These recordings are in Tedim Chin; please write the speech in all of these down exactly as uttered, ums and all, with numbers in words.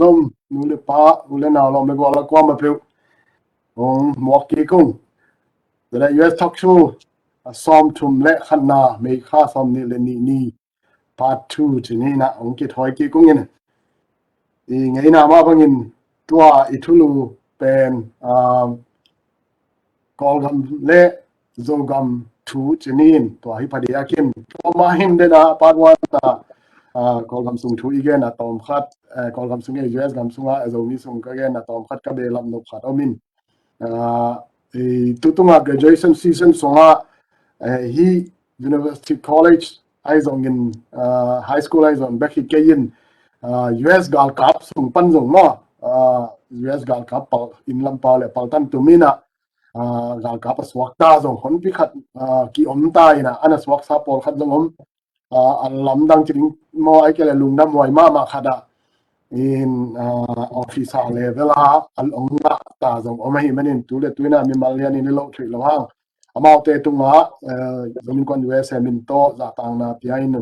om, nu le pa, u le nau, lawm le gual, a kuamah peuh hong muak kik ung. Tua leh U S Talk Show a sawmthum le khatna, May kha sawmnih le nih ni, part two ci ni in ah hong kithawi kik ung in. I ngeina mah bangin tua i thulu pen, ah, Kawlgam le Zogam thu ci ni in, tua hi phadiak in. Tua mah hi in, den a part one ah, ah, Kawlgam sung thu i gen a tawmkhat, eh, Kawlgam sung, eh, U S gam sungah, eh, Zomi sung ka gen a tawmkhat ka behlap nop khat om in. Ah, eh, tutung a graduation season sungah, eh, hih University College ahi zongin, ah, high school ahi zong bek hi kei in, ah, U S galkap sung pan zong maw, ah, U S galkap pal, inn lam pau le paltan tum in ah, ah, galkap a suakta zong honpi khat, ah, ki-om ta in ah, a na suaksa pawlkhat zong om, ah, a lamdang ci ding maw, ahih kei leh lungdam huai mahmah khat ah in, ah, officer level ah a hong ngah ta zong om ahih manin, tu le tu in ah mimal lian in i loh theih loh hang, amaute tungah, eh, Zomi Innkuan U S A min tawh zahtakna pia in,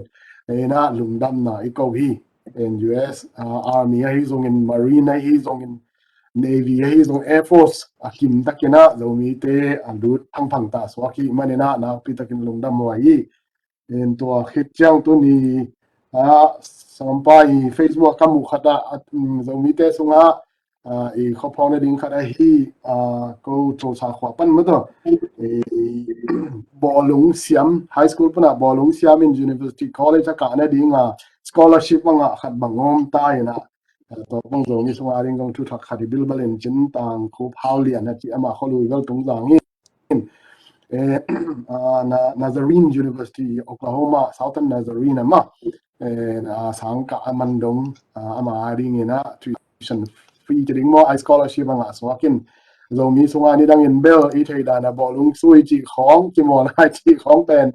in ah lungdamna i ko hi. In U S, ah, Army ahi zongin, Marine ahi zongin, Navy ahi zong, Air Force a kim takin ah Zomite a lut phangphang ta suak hi manin ah nakpi takin lungdam huai hi. In tua khit ciang tuni, ah, Sangpa i Facebook ka muh khat ah, ah, mm, Zomite sungah, ah, i khuaphawk nading khat ahi, ah, ko Tosa khua pan maw tawh, i bawlung siam, high school pan ah bawlung siam in University College a kah nading a scholarship a ngah khat bang om ta in ah, ah, tua bang Zomi sung a ding zong thu thak khat hi, Bilbal in Cin Tang Khup Hau Lian a ci, ama khualui bel Tung Zang hi. Eh, ah, Na-, Nazarene University, Oklahoma, Southern Nazarene ah maw, eh, ah, sang kah a man dong, ah, ama a ding in ah tuition fee ci ding maw, a scholarship a ngah suak in. Zomi sung a nidang in bel i theih dan a bawlung sui cih khawng, kimawlna cih khawng pen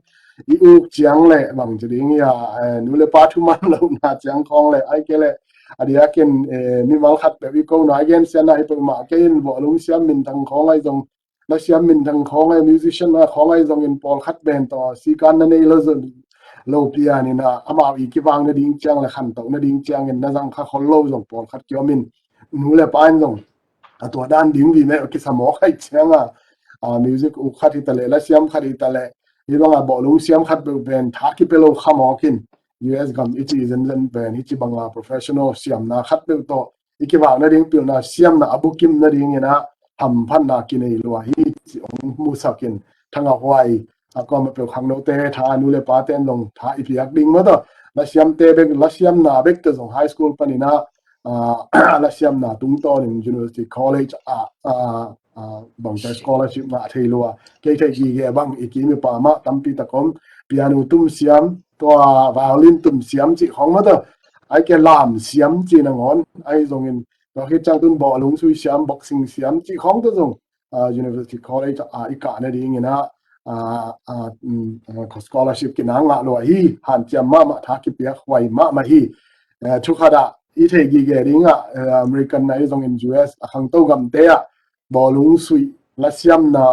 i uk ciang le bang ci ding hi a, eh, nu le pa thuman lohna ciang khawng le, ahih kei leh a diakin, eh, mimal khat peuh i ko nai gensiatna hi peuhmah kei in, bawlung siam minthang khawng ahi zong, la siam minthang khawng ahi, musician a khawng ahi zongin pawlkhat pen tawh sikan na nei lo zong, lo pian in ah, amau i kivak nading ciang le khantoh nading ciangin na zang kha khol lo zong pawlkhat ki-om in, nu le pa in zong a tua dan ding vei meh kisa mawk ahih ciang a, ah, music uk khat hi ta leh, la siam khat hi ta leh, hih bang a bawlung siam khat peuh pen tha kipia lo kha mawk in, U S gam i cih zenzen pen hih ci bang a professional siamna khat peuh tawh i kivak nading pilna siamna a bukim nading in ah hamphatna kinei lua hi cih hong musak in, thangah huai, a kuamah peuh khangnote tha, nu le pate in zong tha i piak ding maw tawh, la siamte bek, la siamna bek tawh zong high school pan in ah, ah, la siamna tungtawn in University College ah, ah, ah, bangte scholarship ngah thei lua. Kei theih gige bang i kim i pam ah tampi tak om, piano tum siam, tua violin tum siam cih khawng maw tawh, ahih kei leh lam siam cih nangawn ahi zongin, tua khit ciang tun bawlung sui siam, boxing siam cih khawng tawh zong, ah, University College ah i kah nading in ah, ah, ah, mm, ah, scholarship kinang ngah lua hi, hanciam mahmah, tha kipiak huai mahmah hi. Eh, thu khat ah i theih gige ding ah, eh, American ahi zongin U S a khangto gamte ah bawlung sui, la siamna,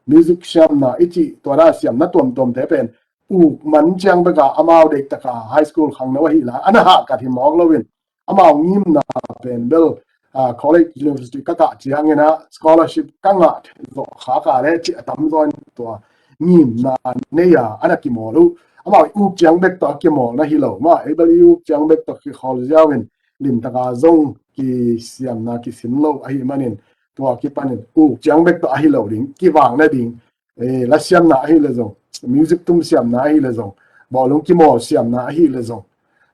music siamna i cih tua dan siamna tuamtuamte pen uk man ciang bek a amau deihtak a high school khangno ahih lai a na hahkat hi mawk lo in, amau ngimna pen bel, ah, college, university ka kah ciang in ah scholarship ka ngah zawh khak a leh cih a tamzaw in tua ngimna nei a, a na kimawl uh. Amau i uk ciang bek tawh a kimawlna hi lo maw, ei bel i uk ciang bek tawh kikhawl ziau in limtak a zong kisiamna kisin lo ahih manin, tua kipan in uk ciang bek tawh ahi lo ding, kivak nading, eh, la siamna ahih leh zong, music tum siamna ahih leh zong, bawlung kimawl siamna ahih leh zong,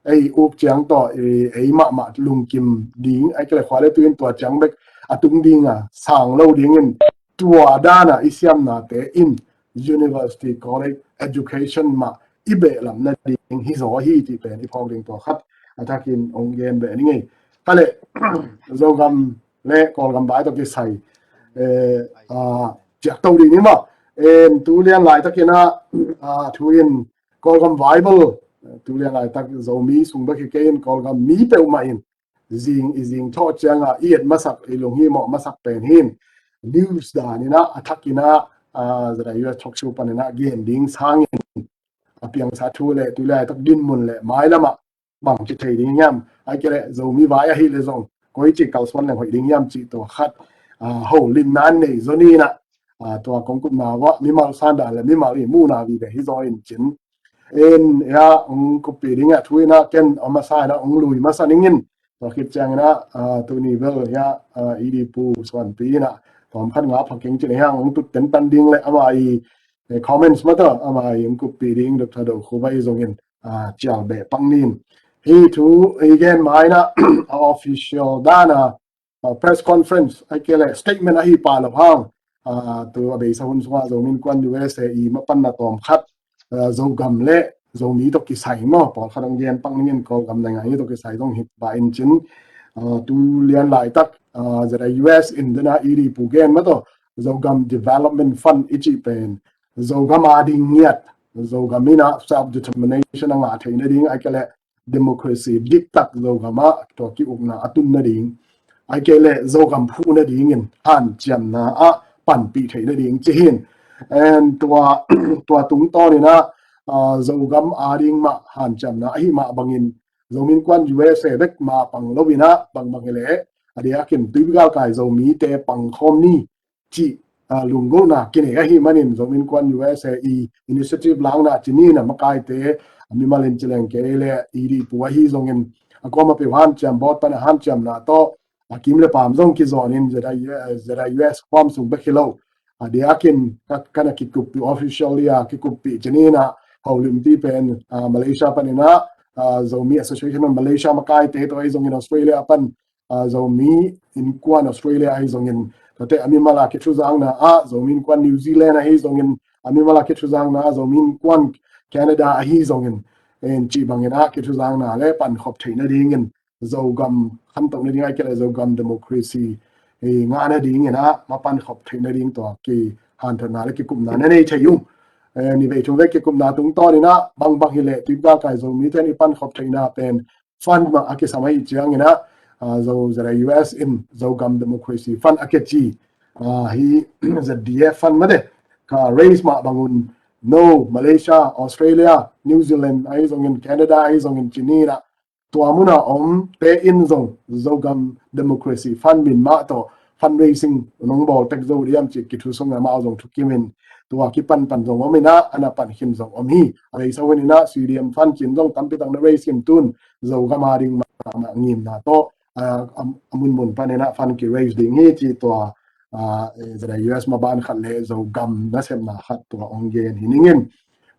ei uk ciang tawh, eh, ei mahmah lungkim ding, ahih kei leh khua le tui in tua ciang bek a tung ding a sang lo ding in, tua dan a i siamnate in university, college education mah i behlap nading hi zaw hi cih pen i phawk ding, tua khat a thakin hong gen beh ning ei. Ka leh, Zogam le Kawlgam vai tawh kisai, eh, ah, ciak to ding hi maw. Em, tu lian laitak in ah, ah, thu in Kawlgam vai bel, tu lian laitak Zomi sung bek hi kei in Kawlgam mi peuhmah in zing, i zing thawh ciang a i et masak, i lunghimawh masak pen hi in, news dan in ah, a thak in ah, ah, Z I U S talk show pan in ah gen ding sangin, a piangsa thu le tu laitak dinmun le mailam ah bang ci thei ding hiam, ahih kei leh Zomi vai ahih leh zong, koi ci kalsuan leng hoih ding hiam cih tua khat, ah, holimna nei zo ni na, ah, tua kong kupna uah mimal sanda le mimal i muhna vive hi zaw in cin. In ya ong kuppih ding a thu ina ken a masa ina ong lui masa ning in, tua khit ciang ina, ah, tuni bel ya, ah, idi pu suanpi ina tawm khat nga pha keng cin hiang ong tut ten tan ding le ama i, eh, comments mata ama i ong kuppih ding Doctor Do Khuba i zongin, ah, cial beh pang nin. Hi thu i gen ma ina a official dana, ah, press conference ai ke le statement ahi pa lo hang, ah, tu a beisa hun sunga Zomi Innkuan U S A i mapanna tawm khat, ah, Zogam le Zomi tawh kisai maw, pawlkhat ang gen pang ning in Kawlgam naingan i tawh kisai zong hi pa in cin, ah, tu lian laitak, ah, Z I U S in dena idi pu gen mataw Zogam Development Fund i cih pen Zogam a ding ngiat, Zogam ina self determination a ngah theihna ding ai ke le democracy diktak Zogam ah tua ki-ukna a tun nading ai ke le Zogam phuh nadingin hanciamna ah panpih theih nading ci hin. And tua, tua tungtawn ina, ah, Zogam a ding mah hanciamna ahi mah bangin Zomi Innkuan U S A bek mah pang lo ina bangbang hi le a diakin tuipi galkai Zomite pangkhawm ni cih, ah, lunggulhna kinei ahi manin Zomi Innkuan U S A i initiative langna ci ni na makaite, ah, mimal in ci leng kei le idi pu ahi zongin a kuama peuh hanciam bawt pan a hanciamna tawh, ah, kim le pam zong kizawnin Z I, Z I U S kuam sung bek hi lo. A diakin ka, kana kikuppih officially a kikuppih ci ni na holimpi pen, ah, Malaysia pan ina, ah, Zomi Association of Malaysia makaite tawh ahi zongin Australia pan, ah, Zomi Innkuan Australia ahi zongin, tate a mimal a kithuzangna ah Zomi Innkuan New Zealand ahi zongin, a mimal a kithuzangna ah Zomi Innkuan Canada ahi zongin, en cih bangin ah kithuzangna le pankhop theih nadingin Zogam khantoh nading ai ke le Zogam democracy, eh, ngah nadingin ah mapankhop theih nading tua kihanthawnna le kikupna na nei thei uh. Eh, ni vei thum vei kikupna tungtawn ina bangbang hi le tuipi galkai Zomite in i pankhop theihna pen fund mah a kisam ahi ciang ina, ah, Zo Z I U S in Zogam Democracy Fund a kici, ah, hi Z D F fund mate ka raise mah bangun no Malaysia, Australia, New Zealand ahi zongin Canada ahi zongin ci ni na tua muna om te in zong Zogam Democracy Fund min mah tawh fundraising nong bawl tek zo diam ci kithu sung amau zong thukimin tua kipanpan zong om ina ana pan khin zong om hi. A leisa hun ina C D M fund cin zong tampi tak na raise in tun Zogam a ding mahmah ngimna tawh, ah, a, a munmun pan ina fund ki raise ding hi ci tua, ah, eh, Z I U S maban khat le Zogam nasepna khat tua ong gen hi ningin.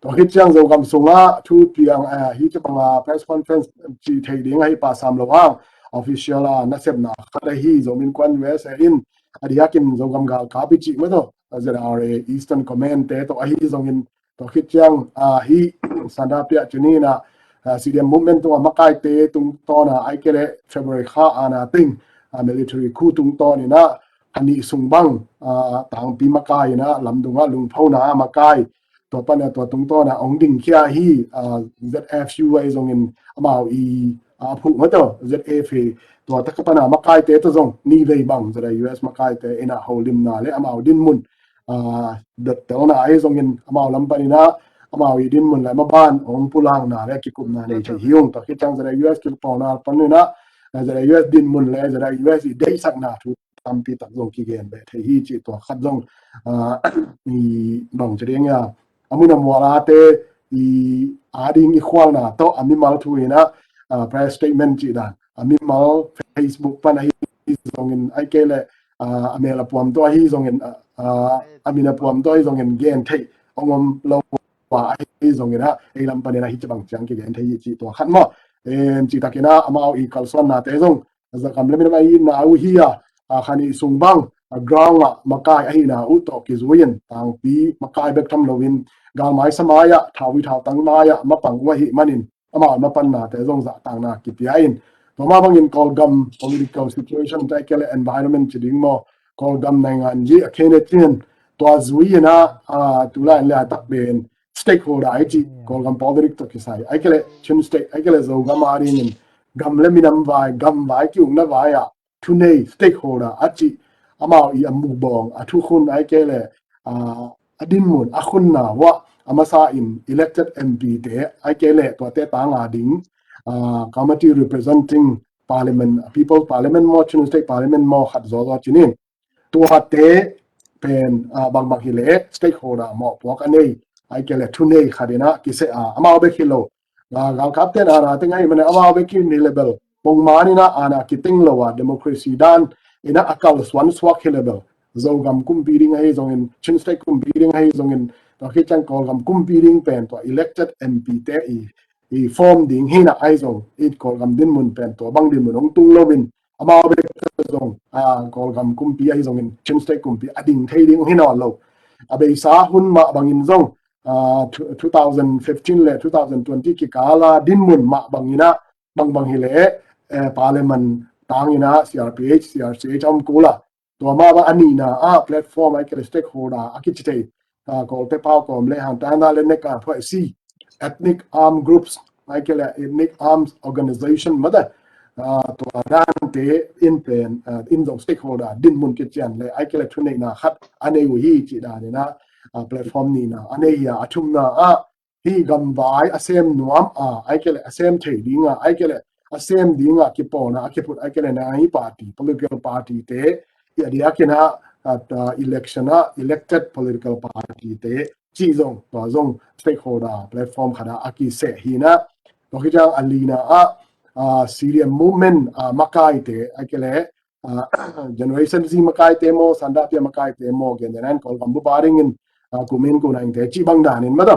Tua khit ciang Zogam sunga thu piang, ah, hi ci banga press conference ci thei ding ahi pa sam lo hang official a nasepna khat ahi Zomi Innkuan U S A in a diakin Zogam galkap i cih mah tawh Z R A Eastern Command te tawh ahi zongin tua khit ciang, ah, hi sanda piah ci ni na, ah, C D M movement tunga makaite tungtawn a ai ke le February kha ana ting, ah, military coup tungtawn ina kha nih sung bang, ah, tangpi makai ina lamdunga lungphona a makai tua pana tua tungtawna ong dingkhia hi, ah, Z F U ahi zongin amau i, ah, phuh mataw Z F A tua taka pana makaite ta zong ni vei bang Z I U S makaite ina holimna le amau dinmun, ah, dottelna ahi zongin amau lam panina amau i dinmun le maban ong pulangna le kikupna nei thei hi ung. Tua khit ciang Z I U S kipawlna panina, ah, Z I U S dinmun le Z I U S i deihsakna thu tampi tak zong kigen beh thei hi ci tua khat zong, ah, i bang ci ding a a mun a mual a te i a ding i khualna tawh a mimal thu ina, ah, press statement ci dan a mimal Facebook pan ahi zongin ai ke le, ah, a mel a puam tawh ahi zongin, ah, ah, a min a puam tawh ahi zongin gen thei ong om lo a ahi zongin a ei lam pan ina hi ci bang ciang kigen thei hi ci tua khat maw. Em, ci tak ina amau i kalsuanna te zong Zogam le minam ahi na uh hi a, a kha nih sung bang a ground ah makai ahi na uh tawh kizui in tangpi makai bek tham lo in galmai samai ah thau i thau tang mai ah mapang uh ahi manin amau mapanna te zong zahtakna kipia in tua mah bangin Kawlgam political situation te ke le environment ci ding maw Kawlgam naingan ji a kene cin tua zui ina, ah, tulai le a tak ben stakeholder ai ci Kawlgam politic tawh kisai ai ke le Chin State ai ke le Zogam a dingin gam le minam vai gam vai ki ukna vai ah thunei stakeholder a ci amau i a mubawng a thukhun ai ke le, ah, a dinmun a khunna uah a masa in elected M P te ai ke le tuate tanga ding, ah, committee representing parliament, People's Parliament maw, Chin State Parliament maw khat zawzaw ci ni. Tuate pen bangbang hileh stakeholder mawhpuak a nei, ahih kei leh thunei khat in ah kiseh a, amau bek hi lo. Galkapte'n aana teng ahih manin amau bek hi leh bel pongman in ah aana kiteng lo a, democracy dan in ah a kalsuan suak hi leh bel Zogam kumpi ding ahi zongin, Chin State kumpi ding ahi zongin, tua khit ciang Kawlgam kumpi ding pen tua elected M P te i, i form ding hi na ahi zong, i Kawlgam dinmun pen tua bang dinmun hong tung loin, amau bek zong Kawlgam kumpi ahi zongin Chin State kumpi a ding thei ding hi nawn lo. A beisa hun mah bangin zong two thousand fifteen le two thousand twenty kikal a dinmun mah bangin ah bangbang hileh parliament tangin ah C R P H, C R C H a om kul a, tua mah bang a nihna ah platform ahih kei leh stakeholder a kici thei, Kawlte pau kawm le hang taina le nek a phuaisi, ethnic armed groups, ahih kei leh ethnic arms organization mate, tua dante in pen in zong stakeholder dinmun kician le ahih kei leh thuneihna khat a nei uh hi cih dan in ah platform nihna a nei hi a, a thumna ah hih gamvai a sem nuam a, ahih kei leh a sem thei ding a, ahih kei leh a sem ding a kipawlna a kiphut ahih kei leh na hi party, political party te, i a diakin ah election ah elected political party te cih zong, tua zong stakeholder platform khat ah a kiseh hi na. Tua khit ciang a lina ah C D M movement makaite, ahih kei leh Generation Z makaite maw, Sandahpia makaite maw, gen den an Kawlgam bup a dingin kumin kunangte cih bang danin mate,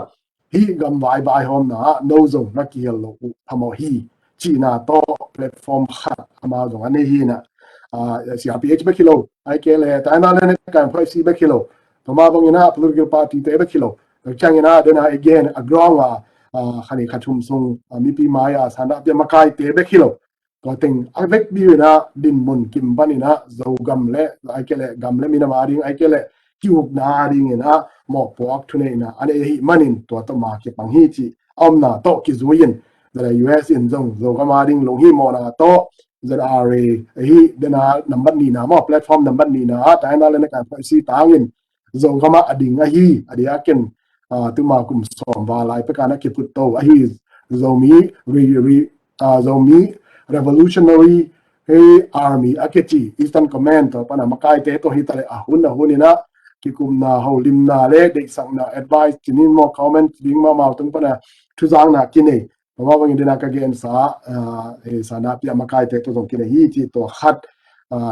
hih gamvai vaihawmna ah no zong na kihel lo uh phamawh hi cihna tawh platform khat amau zong a nei hi na. C R P H bek hi lo, ahih kei leh taina le nek a phuaisi bek hi lo, tua mah bangin ah political party te bek hi lo, ciangin ah den a again a ground a khat nih khat thum sung mipi mai a Sandahpia makaite bek hi lo. Tua teng a vekpi in ah dinmun kim panin ah Zogam le ahih kei leh gam le minam a ding, ahih kei leh ki-ukna a dingin ah mawhpuak thuneihna a nei ahih manin tua tawh ma kipang hi cih a omna tawh kizui in, U S in zong Zogam a ding lunghimawhna tawh Z R A ahi den a nambat nihna maw, platform nambat nihna ah taina le nek a phuaisi tangin Zogam ah a ding ahi, a diakin tuma kum sawm val lai pek a na kiphut to ahi Zomi Zomi Revolutionary Army a kici Eastern Command tawh pan a makaite tawh hi ta leh a hun a hun in ah kikumna, holimna le deihsakna, advice ci ni maw, comment ding mahmah tung pan a thuzakna kinei. Tua mah bangin den a ka gensa Sandahpia makaite tawh zong kinei hi cih tua khat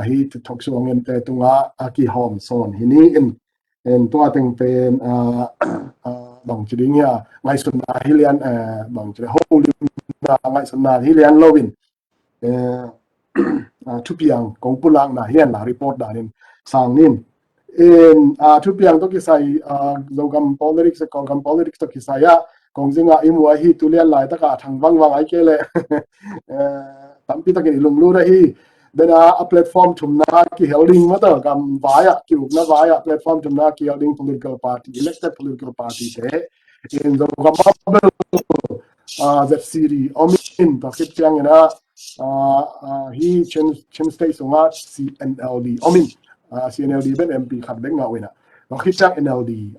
hih talk show a ngente tungah a kihawm sawn hi ni in, tua teng pen bangci ding hia, ngaihsutna hi lian, bangci le holimna, ngaihsutna hi lian loin thupiang kong pulakna hi hen la, report danin sang ni in. Thupiang tawh kisai, Zogam politics, Kawlgam politics tawh kisai ah kong zingah i mu ahi, tu lian laitak a thang vangvang ahih kei leh tampi takin i lunglut ahi. Den a platform thumna kihel ding mate, gam vai ah, ki-ukna vai ah platform thumna kihel ding political party, elected political party te in Zogam ah bel Z C D om in, tua khit ciangin ah hih Chin State sungah C N L D om in, C N L D pen M P khat bek ngah uh in ah, tua khit ciang N L D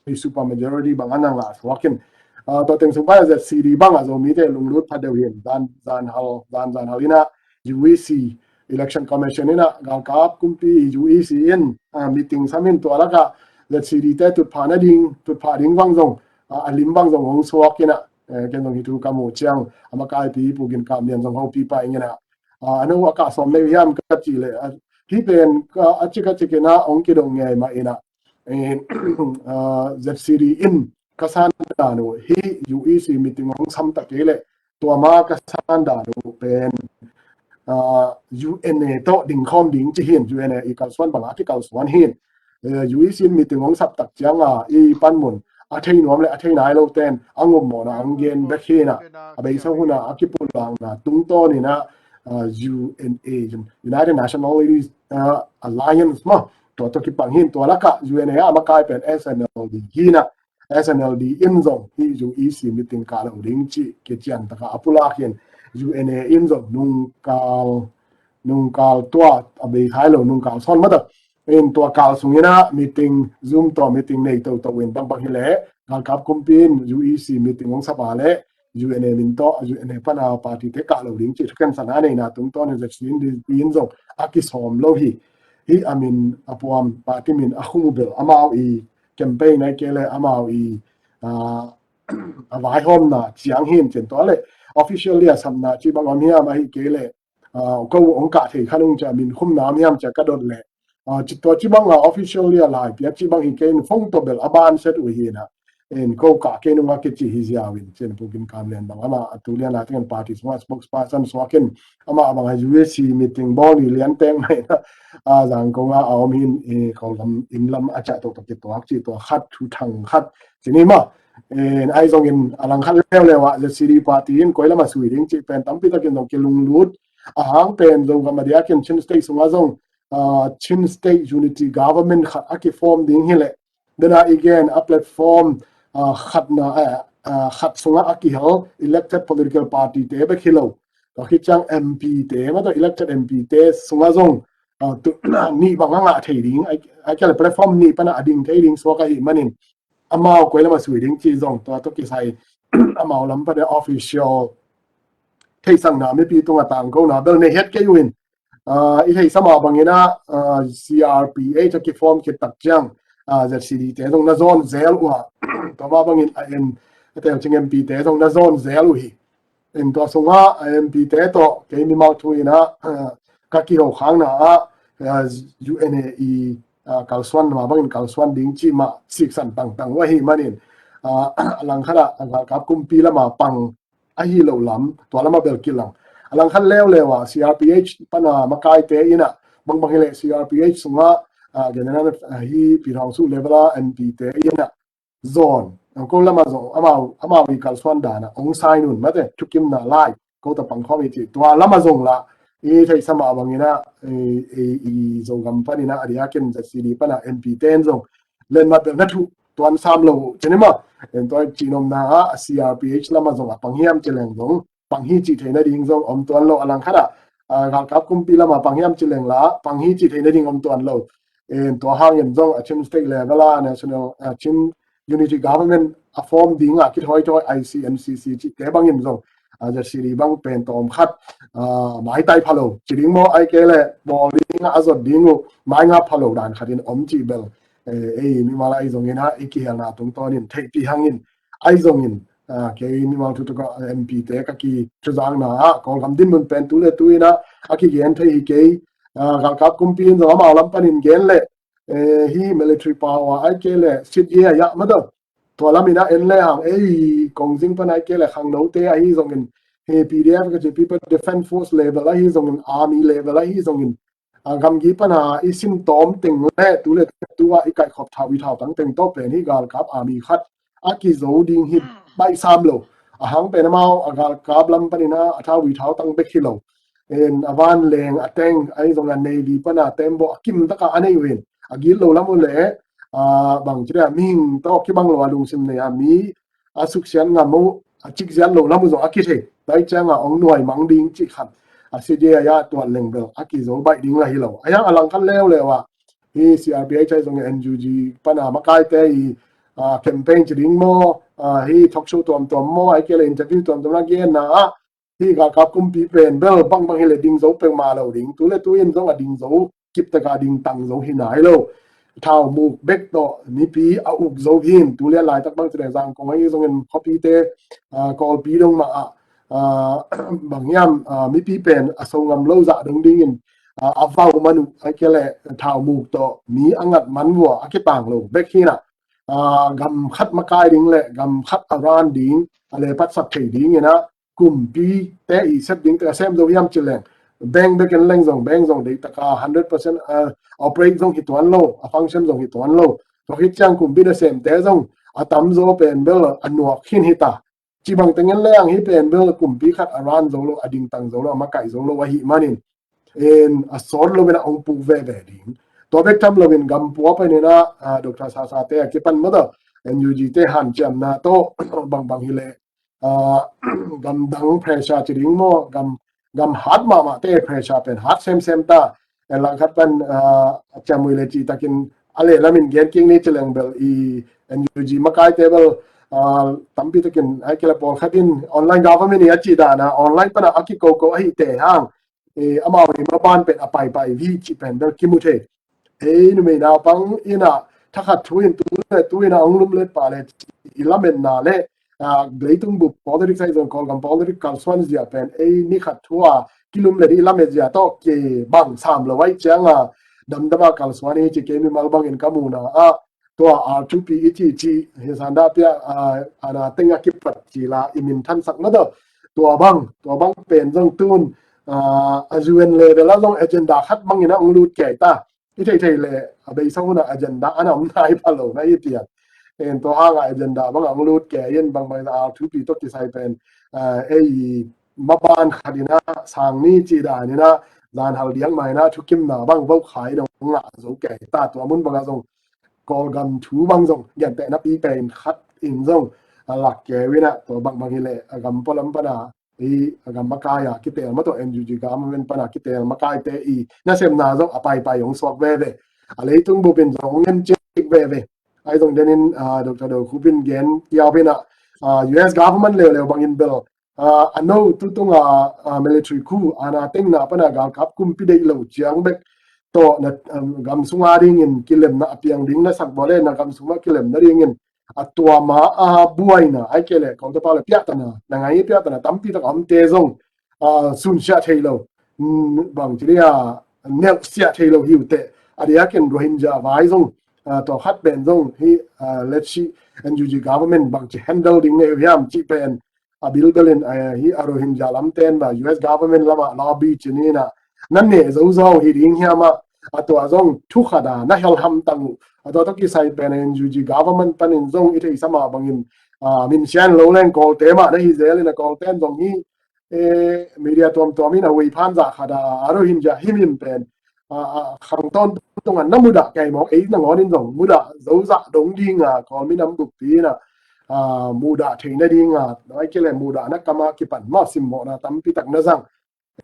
hih super majority bang a na ngah suak in, tua teng sung pan Z C D bang ah Zomite lunglut pha deuh hi in, zan, zan hal, zan, zan hal in ah U E C, Election Commission in ah galkap kumpi U E C in meeting sam in, tua lakah Z C D te tutphah nading, tutphah ding bang zong, a lim bang zong hong suak in ah, ken zong hih thu ka muh ciang a makaipi Pu Gin Kam Lian zong hopih pah ing in ah, a no a kah sawm nei uh hiam ka cih leh, hih pen a cik a cik in ah hong kidong ngei mah in ah, Z C D in ka san dan uh hih U E C meeting hong sam ta kei leh tua ma ka san dan uh pen U N A tawh ding khawm ding ci hi in, U N A i kalsuan bang a kikalsuan hi in. U E C in meeting hong sap tak ciang a i panmun a thei nuam le a thei nai lo ten a ngopmawhna hong gen bek hi in ah, a beisa hun a a kipulakna tungtawn in ah U N A, United Nationalities Alliance maw, tua tawh kipang hi in, tua lakah U N A a makai pen S N L D hi in ah, S N L D in zong hih U E C meeting kah lo ding cih kician taka a pulak hi in, U N A in zong nungkal, nungkal tua a bei thai lo nungkal sawn mah tak in, tua kal sung in ah meeting, Zoom tawh meeting nei toto in, bangbang hileh galkap kumpi in U E C meeting hong sap a leh U N A min tawh, U N A pana party te kah lo ding cih thukhensatna neihna tungtawnin Z C D in zong a kisawm lo hi. Hih a min a puam, party min a khum uh bel amau i campaign ahih kei leh amau i, ah, a vaihawmna ciang hi in cin tua leh officially a sapna cih bang om hiam ahih kei leh, ah, ko ong kah thei kha nung cia min khumna om hiam cia ka dot leh, ah, ci tua cih bang a officially a lai pia cih bang hi kei in phone tawh bel a ban set uh hi na. En ko kah kei nung a kici hi ziau in cin Pu Gin Kam Lian bang amah a tu lian a tengin party sungah spokesperson suak in amah bang a U S C meeting bawl ni lian teng mai na, ah, Zangkong a a om hi in, eh, Kawlgam inn lam a ciah tawh tawh kituak cih tua khat thu thang khat ci ni maw. En, ahi zongin a lang khat leuleu ah Z C D party in koi lam a sui ding cih pen tampi takin zong kilunglut a hang pen Zogam a diakin Chin State sungah zong, ah, Chin State Unity Government khat a kiform ding hi leh, dena i gen a platform, ah, khatna, ah, ah, khat sungah a kihel elected political party te bek hi lo. Tua khit ciang M P te, ma tua elected M P te sungah zong, ah, tu, nih bang a ngah thei ding, ai, ai kei leh platform nih pana a ding thei ding suak ahih manin, amau koi lam a sui ding cih zong tua tawh kisai amau lam pana official theihsakna mipi tungah tangkona bel nei het kei uh in, ah, i theihsa mah bangin ah, ah, C R P H a kiform khit tak ciang, ah, Z C D te zong na zawn zel uh a, tua mah bangin a en a telcing M P te zong na zawn zel uh hi. In tua sungah, ah, M P te tawh kei mimal thu in ah, ah, ka kiho khakna ah, ah, U N A i, ah, kalsuan mah bangin kalsuan ding cih mah siksan tangtang uh ahih manin, ah, a lang khat ah, ah, galkap kumpi lam a pang ahi lo lam, tua lam a bel kilang. A lang khat leuleu ah C R P H pana makaite in ah, bangbang hi leh C R P H sungah, ah, General, ah, hi Pi Thawng Suh level a M P te in ah zawn, ko lam a zong amau, amau i kalsuan dan ah ong sai nun mate, thukimna lai ko ta pangkhawm i cih tua lam a zong lah i theihsa mah bangin ah, i, i, i Zogam panin ah a diakin Z C D pana M P te in zong lenmat bel na thu tuan sam lo uh ci ni maw. En tua cih nopna ah C R P H lam a zong a pang hiam ci leng zong pang hi cih theihna ding zong om tuan lo, a lang khat ah, ah, galkap kumpi lam a pang hiam ci leng lah pang hi cih theihna ding om tuan lo. En tua hangin zong a Chin State level a national, ah, Chin Unity Government a form ding a kithawithawi I C N C C cih te bangin zong, ah, Z C D bang pen tawm khat, ah, maitai pha lo ci ding maw, ai kei leh bawl ding a zot ding uh mai ngap pha lo dan khat in om cih bel, eh, ei mimal ahi zongin ah i kihelna tungtawnin theihpih hangin ahi zongin, ah, kei mimal thu tuk ah M P te ka kithuzakna ah Kawlgam dinmun pen tu le tu in ah a kigen thei hi kei, ah, galkap kumpi in zong amau lam panin gen leh, eh, hi military power ai kei leh sit ye a yah ma do. Tua lam in ah en le hang ei kongzing pan ai kei leh khangnote ahi zongin, hi P D F ka ci People Defense Force level ahi zongin, army level ahi zongin, ah, gamgi pana i sin tawm teng le tu le tu ah i kaihkhop thau i thau tang teng tawh pen hi galkap army khat a kizo ding hi baih sam lo. A hang pen amau a galkap lam panin ah a thau i thau tang bek hi lo. En a van leng a teng ahi zong a navy pana tembaw a kim taka a nei uh in a gil lo lam uh leh, ah, bang ci dia mihing tawh kibang lo a lungsim nei a mi a suksiat ngam uh a cikziat lo lam uh zong a kithei. Tua ciang a ong nuai mang ding cih khat a C D A a tuat leng bel a kizo baih ding la hi lo. A hiang a lang khat leuleu ah hi C R P H ahi zong N U G pana makaite i, ah, campaign ci ding maw, ah, hi talk show tuamtuam maw, ai kei leh interview tuamtuam na genna ah hi galkap kumpi pen bel bangbang hi leh ding zo peuhmah lo ding, tu le tu in zong a ding zo kip taka ding tang zo hi nai lo. Thau muk bek tawh mipi a uk zo hi in, tu lian laitak bang ci leh Zangkong ahi zongin khuapite, ah, Kawlpi dong mah ah, ah, bang hiam, ah, mipi pen a so ngam lo zah dong dingin, ah, a vau man uh ai kei leh thau muk tawh mi a ngat man vua a kitang lo bek hi na. Ah, gam khat makai ding leh gam khat a ran ding a le patsak thei dingin ah kumpi te i sep ding te a sem zo hiam ci leng bank bek en leng zong bank zong deih taka hundred percent, ah, operate zong hi tuan lo, a function zong hi tuan lo. Tua khit ciang kumpi nasemte zong a tamzaw pen bel a nuak khin hi ta. Ci bang teng en leng hi pen bel kumpi khat a ran zo lo, a dingtang zo lo, a makaih zo lo ahih manin en a sawt lo in a ong puk veve ding. Tua bek tham lo in gam pua panin ah, ah, Doctor Sasa te a kipan mawtaw N U G te hanciamna tawh bangbang hi leh, ah, gam dang pressure ci ding maw, gam, gam hat mahmah te pressure pen hat semsem ta. En lang khat pan, ah, a ciamui le cih takin a leh lamin gen kik ni ci leng bel i N U G makaite bel, ah, tampi takin ai kei le pawlkhat in online government hi a cih dan a online pana a kikoko ahi te hang, eh, amau ni maban pen a paipai hi cih pen bel kimu thei. Ei numei naupang in a thakhat thu in tu le tu in a hong lumlet pah le i lametna le, ah, leitung bup politics ahi zong Kawlgam politics kalsuan zia pen ei ni khat thu a kilumlet i lamet zia tawh kibang sam lo ahih ciang a damdam a kalsuan hi ci. Kei mimal bangin ka muhna ah tua R two P i ci ci hi sanda pia, ah, ana teng a kipat ci la i minthansak na tawh tua bang, tua bang pen zong tun, ah, a U N level a zong agenda khat bangin a hong lut kei ta. I theithei le a beisa hun a agenda ana om nai pha lo na hi pian. En tua hang a agenda bang a hong lut kei in bangbang R two P tawh kisai pen, ah, ei maban khat in a sang ni ci dan in a zan hal diak mai na thukimna bang vo khai in hong ngah zo kei ta. Tua mun bang a zong Kawlgam thu bang zong gentehna pi pen khat in zong a lak kei in a tua bangbang hi le a gam pualam pana i a gam makai a kitel ma tawh N U G government pana kitel makaite i nasemna zong a paipai hong suak veve. A leitung bupin zong hong ngen cik veve. Ai zong denin, ah, Doctor Do Khup in gen kiau pin a, ah, U S government leuleu bangin bel, ah, a no tutung a, ah, military coup ana tengna pana galkap kumpi deih lo ciang bek tawh na, um, gam sunga dingin kilemna a piang ding na sak bawle na gam sunga kilemna dingin a tua ma a buaina ai kei le kong tapa le piahtana na ngai piahtana tampi tak a omte zong, ah, sunsiah thei lo, mm, bang ci dia nelsiah thei lo hi uh teh. A diakin Rohingya vai zong, ah, tua khat pen zong hi, ah, let's see, N U G government bang ci handle ding nei uh hiam cih pen a bilbelin, ah, hi a Rohingya lamten ba U S government lama lobby ci ni na nan ne zo zo hi ding hiam a, a tua zong thu khat a na hel hamtang uh. A tua tawh kisai pen N U G government panin zong i theisa mah bangin, ah, min sian lo leng Kawlte mah na hi zel in a Kawlten zong hi, eh, media tuamtuam in a wei phan zah khat a, a Rohingya himhim pen, ah, ah, khang tawn tung a na mudah kei mawk ei nangawn in zong mudah zo zah dong ding a Kawl minam bukpi in a, ah, mudah theihna ding a, ai kei le mudah na kam a kipan mah simmawhna tampi tak na zang.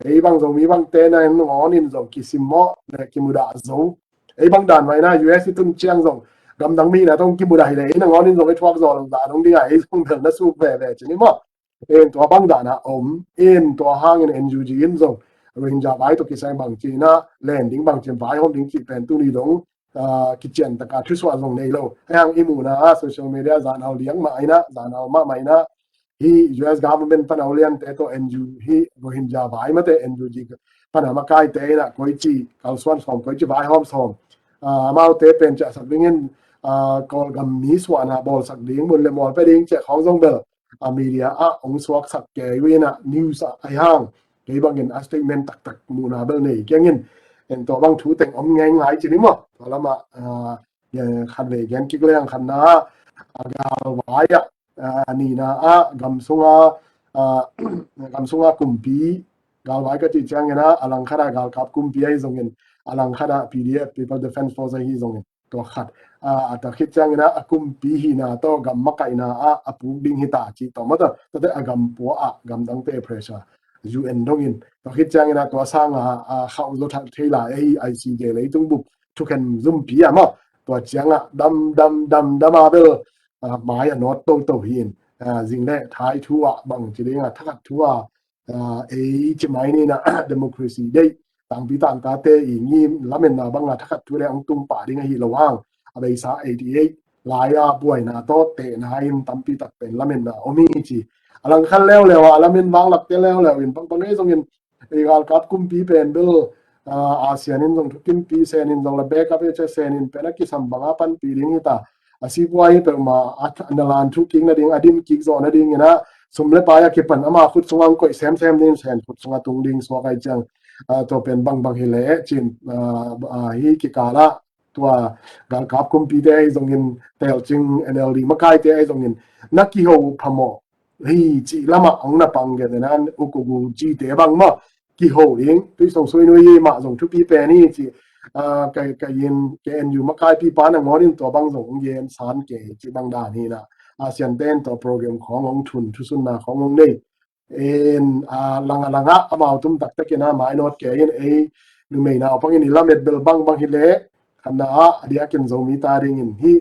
Ei bang Zomi bangte na nangawn in zong kisimmawh le kimudah zo. Ei bang dan vai na U S i tun ciang zong gamdang mi na tong kimudah hi le ei nangawn in zong ei thuak zaw lo zah dong ding a ei zong bel na suk veve ci ni maw. En tua bang dan a om, en tua hangin N U G in zong Rohingya vai tawh kisai bang ci na len ding bang ci vaihawm ding cih pen tuni dong, ah, kician taka thusuah zong nei lo. Hei hang i muhna a social media zan hau liang mah aina, zan hau mah mah aina, hi U S government pana uliante tawh N U hi Rohingya vai mate N U G pana makaite ina koici kalsuan sawm, koici vaihawm sawm, ah, amaute pen ciahsak dingin, ah, Kawlgam mi suahna bawlsak ding, mun le mual pia ding ciah khawng zong bel, ah, media ah hong suaksak kei uh ina news ah ai hang kei bangin a statement taktak muhna bel nei kiangin en tua bang thu teng om ngei ngai ci ni maw. Tua lamah, ah, khat vei gen kik leng khatna ah, a galvai ah, ah, nihna ah gam sunga, ah, gam sunga kumpi galvai ka cih ciangin ah a langkhat ah galkap kumpi ahi zongin a langkhat ah P D F, People Defence Force ahi zongin tua khat, ah, a tua khit ciangin ah a kumpi hihna tawh gam makaihna ah a puk ding hi ta cih tawh maw tua tate a gam pua ah gamdangte pressure U N dongin tua khit ciangin ah tua sanga, ah, khauh zaw thak thei lai ahi I C J leitung bup thukhen zumpi ah maw tua ciangah dam dam dam dam a bel, ah, mai a nawt toto hi in, ah, zing le thai thu ah bang ci ding ah thakhat thu ah, ah, ei ci mai ni na democracy deih tangpi tangtate i ngim lametna banga thakhat thu le hong tung pah ding ahi lo hang a beisa eighty eight lai a buaina tawh tehna in tampi tak pen lametna om hi ci. A langkhat leuleu a lamen vanglakte leuleu in bangbang ei zongin ei galkap kumpi pen bel, ah, ASEAN in zong thukimpi sen in zong la backup ei cia sen in pen a kisam banga panpi ding hi ta. A sipuai hi peuhmah a nalan thu kik nading a din kik zawh nading ina sum le pai a kipan ama khut sunga hong koih semsem ding sen khut sunga tung ding suak ai ciang, ah, tua pen bangbang hi leh cin, ah, ah, hi kikalah tua galkap kumpite ahi zongin telcing N L D makaite ahi zongin na kiho phamawh hi cih lamah hong na pang gen nan ukugu cite bang maw kiho ding tuisong suinui hi mah zong thupi pen hi cih, ah, ka, ka in K N U makaipi pa na ngawnin tua bang zong hong gen san ke cih bang dan hi na ASEAN ten tua program khawng hong thun thusunna khawng hong nei. En, ah, langa langa amau tum taktakin a mainawt ke in ei numei naupangin i lamet bel bangbang hi leh khanna ah a diakin Zomi ta dingin hi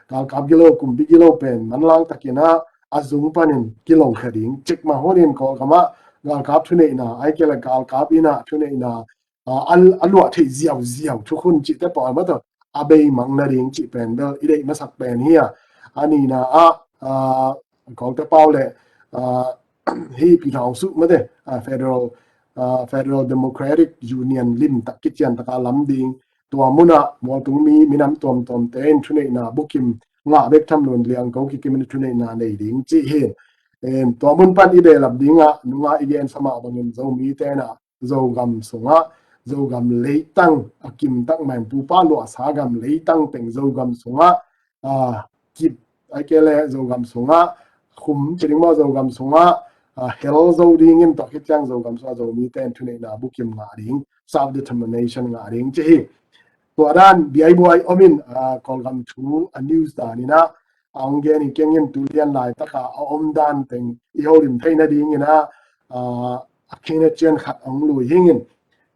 galkap gilo, kumpi gilo pen manlang takin ah a zung panin kilongkhia ding. Cikmah hunin Kawlgam ah galkap thuneihna, ahih kei leh galkap in ah thuneihna, ah, a, a luah theih ziauziau thukhun cihte pawl mah tawh a bei mang nading cih pen bel i deih masak pen hi a. A nihna ah, ah, Kawlte pau leh, ah, hih Pyithaungsu mah te, ah, Federal, ah, Federal Democratic Union limtak kician taka lam ding, tua munah mualtung mi minam tuamtuamte in thuneihna bukim ngah bek tham lo in liangko kikim in thuneihna nei ding cih hi. Em, tua mun pan i behlap dingah nungah i gensa mah bangin Zomite in ah Zogam sungah, Zogam leitang a kimtak mah in pupa luahsa gam leitang teng Zogam sungah, ah, kip, ahih kei leh Zogam sungah khum ci ding maw, Zogam sungah, ah, hel zo dingin, tua khit ciang Zogam sungah Zomite in thuneihna bukim ngah ding, self determination ngah ding ci hi. Tua dan biaibuai om in, ah, Kawlgam thu a news dan in ah a hong gen hi keng in, tu lian laitak a a om dan teng i holim theih nadingin ah, ah, a khin a cian khat a hong lui hing in.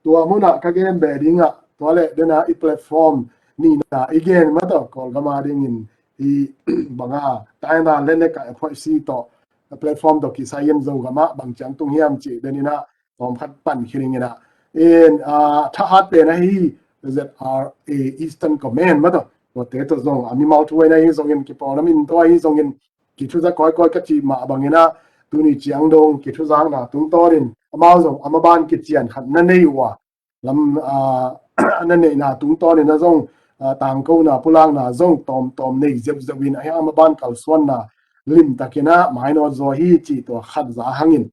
Tua munah ka gen beh dingah, tua leh den ah i platform nihna i gen mah tawh Kawlgam a dingin i bang a, taina leneka a phoih si tawh, a platform tawh kisai in Zogam ah bang ciang tung hiam cih den in ah tawm khat pan khin ing in ah. In, ah, thahat pen ahi Z R A Eastern Command mah tawh, tuate tawh zong a mimal thu ahi zongin, kipawl na min tawh ahi zongin, kithuza kawikawi ka cih mah bangin ah, tuni ciang dong kithuzakna tungtawnin amau zong a maban kician khat na nei uh a, lam, ah, a na neihna tungtawnin ah zong, ah, tangkona pulakna zong tawmtawm nei zeuhzeuh in, ahi a maban kalsuanna limtakin ah mainawt zaw hi cih tua khat za hangin.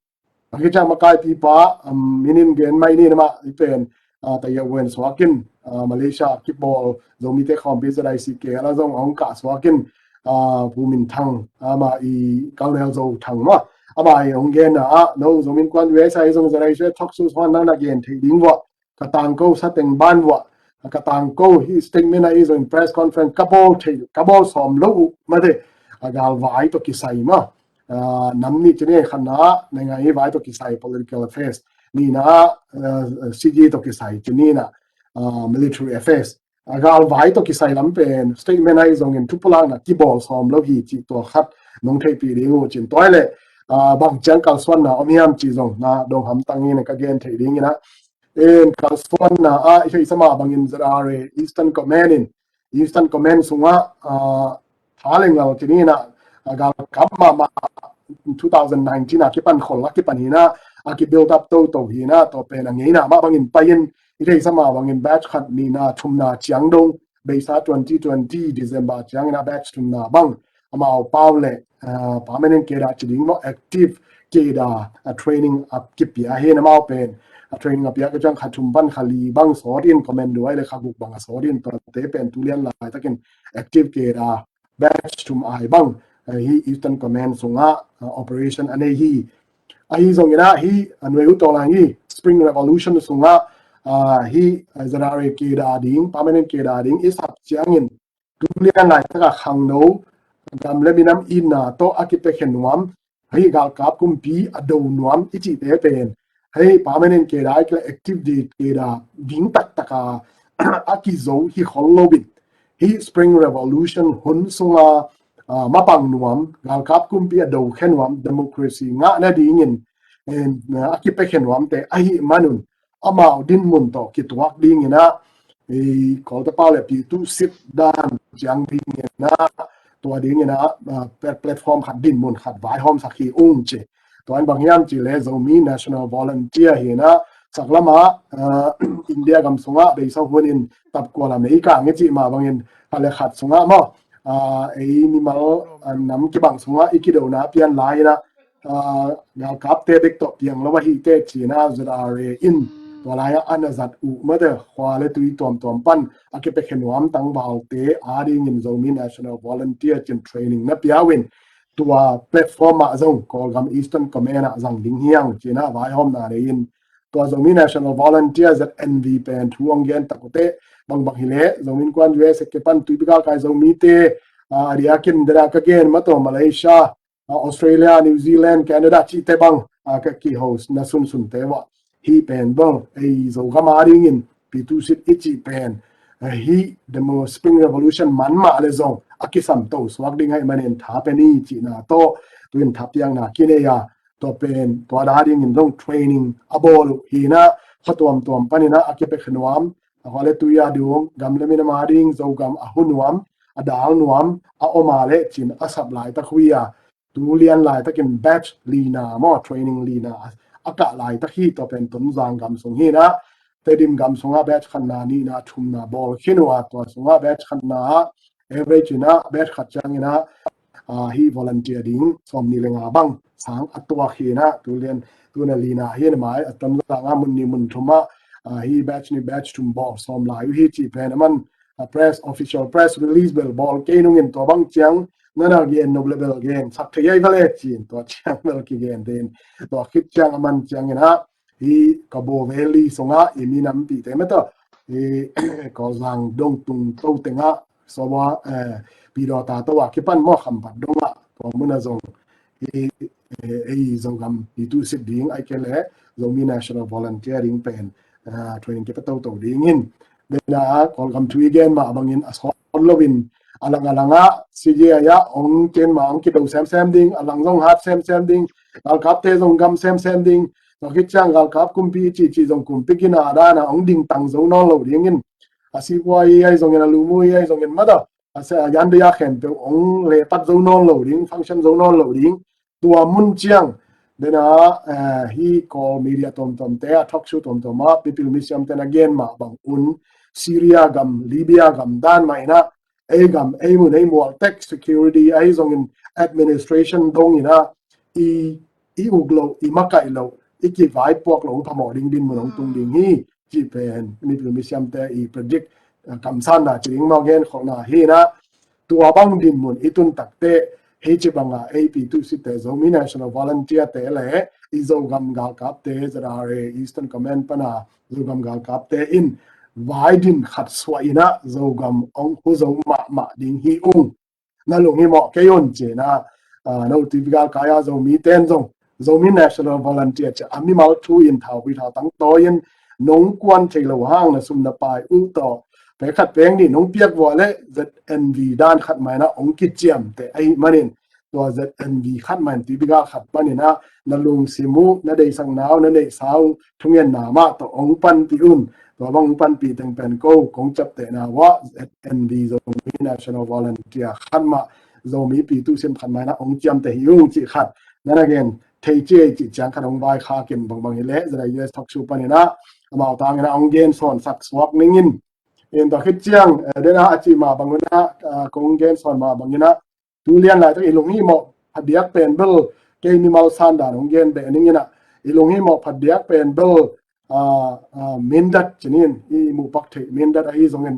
A kiciang makaipipa, um, min in gen mai ni, amah i pen, ah, Tayau Wen suak in, ah, Malaysia kibawl Zomite khawmpi Z I C K la zong a hong kah suak in, ah, Pu Min Thang, amah i Colonel Zo Thang mah, amah i hong genna ah, no, Zomi Innkuan U S A i zong Z I C K talk show suan nang na gen thei ding vua, ka tangko sa teng ban vua, ka tangko hi statement ah i zong press conference ka bawl thei, ka bawl sawm lo uh mah te, a galvai tawh kisai mah. Ah, nam nih ci ni, khatna, naingan i vai tawh kisai, political affairs. Nihna, ah, C G tawh kisai, ci ni na, ah, military affairs. A galvai tawh kisai lam pen, statement ahi zongin, thupulakna kibawl sawm lo hi cih tua khat nong theihpih ding uh cin. Tua hi leh, ah, bang ciang kalsuanna om hiam cih zong na dong hamtang in ka gen thei ding in ah. In kalsuanna ah, i theihsa mah bangin Z R A Eastern Command in, Eastern Command sungah, ah, tha le ngal ci ni na, ah, galkap mahmah two thousand nineteen a kipan khol a kipan hi na, a ki build up toto hi na, tua pen a ngeina mah bangin pai in, i theihsa mah bangin batch khat, nihna, thumna ciang dong, beisa twenty twenty December ciangin ah batch thumna bang, amau pau le, ah, permanent cadre ci ding maw, active cadre, ah, training a kipia hi na, amau pen, ah, training a pia ka ciang kha thum pan kha li bang sawt in, commando ahi le kha guk bang a sawt in, tuate pen tu lian laitakin active cadre batch thum ahi bang, ah, hi Eastern Command sungah, ah, operation a nei hi. Ahi zongin ah hi, a nuai uh tawh lang hi, Spring Revolution sungah, ah, hi, ah, Z R A cadre ding, permanent cadre ding i sap ciangin, tu lian laitak a khangno, gam le minam itna tawh a kipiakhia nuam, hei galkap kumpi a do nuam i cihte pen, hei permanent cadre, hei active cadre ding taktak a, a kizo hi khol lo in, hi Spring Revolution hun sunga, ah, mapang nuam, galkap kumpi a dokhia nuam, democracy ngah nadingin, eh, a kipiakhia nuamte ahih manun, amau dinmun tawh kituak dingin ah, eh, Kawlte pau le pi tu sit dan ciang dingin ah, tua dingin ah, ah, plat-, platform khat, dinmun khat vaihawmsak hi ung ci. Tua in bang hiam cih leh Zomi National Volunteer hi na, saklam ah, ah, India gam sungah beisa hunin tapkual a meikang i cih mah bangin, khat le khat sungah maw, ah, ei mimal, ah, nam kibang sungah i kidona pian lai in ah, ah, galkapte bek tawh piang lo ahih teh ci-in ah Z R A in tua lai-ah a na zat uh mate, khua le tui tuamtuam pan a kipiakhia nuam tangvalte adingin Zomi National Volunteer ci-in training na pia uh in, tua platform ah zong Kawlgam Eastern Command ah zang ding hi hang ci-in ah vaihawmna nei in, tua Zomi National Volunteer, Z N V pen thu hong gen tak uh teh, bangbang hi leh Zomi Innkuan U S A kipan Tuipi Galkai Zomite, ah, a diakin dena ka gen mah tawh Malaysia, ah, Australia, New Zealand, Canada cihte bang, ah, ka ki-host na sunsunte uh ah, hih pen bang ei Zogam adingin Pi Tu Sit i cih pen, ah, hih demo Spring Revolution man mah le zong a kisam to suak ding ahih manin tha pe ni cihna tawh tu-in thapiakna kinei a, tua pen tua da dingin zong training a bawl uh hi na, khuatuamtuam panin ah a kipia nuam, a khua le tui a dung, gam le minam a ding Zogam a hu nuam, a dal nuam a om a leh cin a sap laitak uh hi a, tu lian laitakin batch lina maw, training lina a kah laitak hi. Tua pen Tonzang gam sung hi na, Tedim gam sungah batch khatna, nihna, thumna bawl khin uh a, tua sungah batch khatna ah average in ah batch khat ciangin ah, ah, hih volunteer ding sawmnih le nga bang sang a tuak hi na, tu lian, tu na lina hi na mai, a Tonzang ah mun nih mun thum ah, ah, hih batch nih batch thum bawl sawm lai uh hi cih pen a man, a press, official press release bel bawl kei nungin tua bang ciang na na gen nop le bel gen sak thei ai vale cin, tua ciang bel kigen den. Tua khit ciang a man ciangin ah hih Kabaw Valley sungah i mi nampite mah tawh, hih Kawlzang dong tung to tengah Sawbwa, eh, Pidawta to a kipan maw, Khampat dongah tua mun ah zong hih, eh, ei Zogam i tuisit ding ahih kei leh Zomi National Volunteer ding pen, ah, training kipia toto dingin, dena Kawlgam thu i gen mah bangin a sawt loin a lang a langah C J I ah ong ken mah ong kido semsem ding, a lang zong hat semsem ding, galkapte zong gam semsem ding. Tua khit ciang galkap kumpi i cihcih zong kumpi gina dana ong dingtang zo nawn lo dingin, a sipua i ahi zongin, a lumu i ahi zongin mah tawh, a se a yan dei a khempeuh ong lepat zo nawn lo ding, function zo nawn lo ding. Tua mun ciang dena, eh, hih Kawl media tuamtuamte a talk show tuamtuam ah mipil misiamte na gen mah bang un, Syria gam, Libya gam dan mah in ah ei gam, ei mun, ei mual tek security ahi zongin administration dongin ah i, i uk loh, i makaih loh, i kivaipuak loh ong phamawh ding dinmun ong tung ding hi cih pen mipil misiamte i predict, eh, kamsanna ci ding maw, genkholhna hi na. Tua bang dinmun i tun takteh hih ci banga ei pi tuisitte Zomi National Volunteer te le i Zogam galkapte, Z R A Eastern Command pana Zogam galkapte in vai din khat suah in ah Zogam ong hu zo mahmah ding hi ung. Na lunghimawh kei un cin ah, ah, no T V galkai a Zomi ten zong, Zomi National Volunteer ci a mimal thu in thau pi thau tang tawi in nong kuan thei lo hang na sum na pai uh tawh pek khat pek nih nong piak vua le Z N V dan khat mah in ah ong kiciamteh ahih manin tua Z N V khat mah in T V gal khat panin ah na lungsim uh, na deihsakna uh, na neihsa uh thungetna mah tawh ong panpih un. Tua bang ong panpih teng pen ko kong ciaptehna uah Z N V Zomi National Volunteer khat mah Zomi pi tuisim khat mah in ah ong ciamteh hi ung cih khat na na gen thei ci ei cih ciang khat ong vaikhak in bangbang hi leh Z I U S talk show panin ah amau tangin ah ong gen sawnsak suak ning in. In tua khit ciang, eh, dena a cih mah bang un ah, ah, kong gen sawn mah bangin ah tu lian laitak i lunghimawh phadiak pen bel, kei mimal san dan ong gen beh ning in ah, i lunghimawh phadiak pen bel, ah, ah, Mindat ci nin, i muhpak theih Mindat ahi zongin,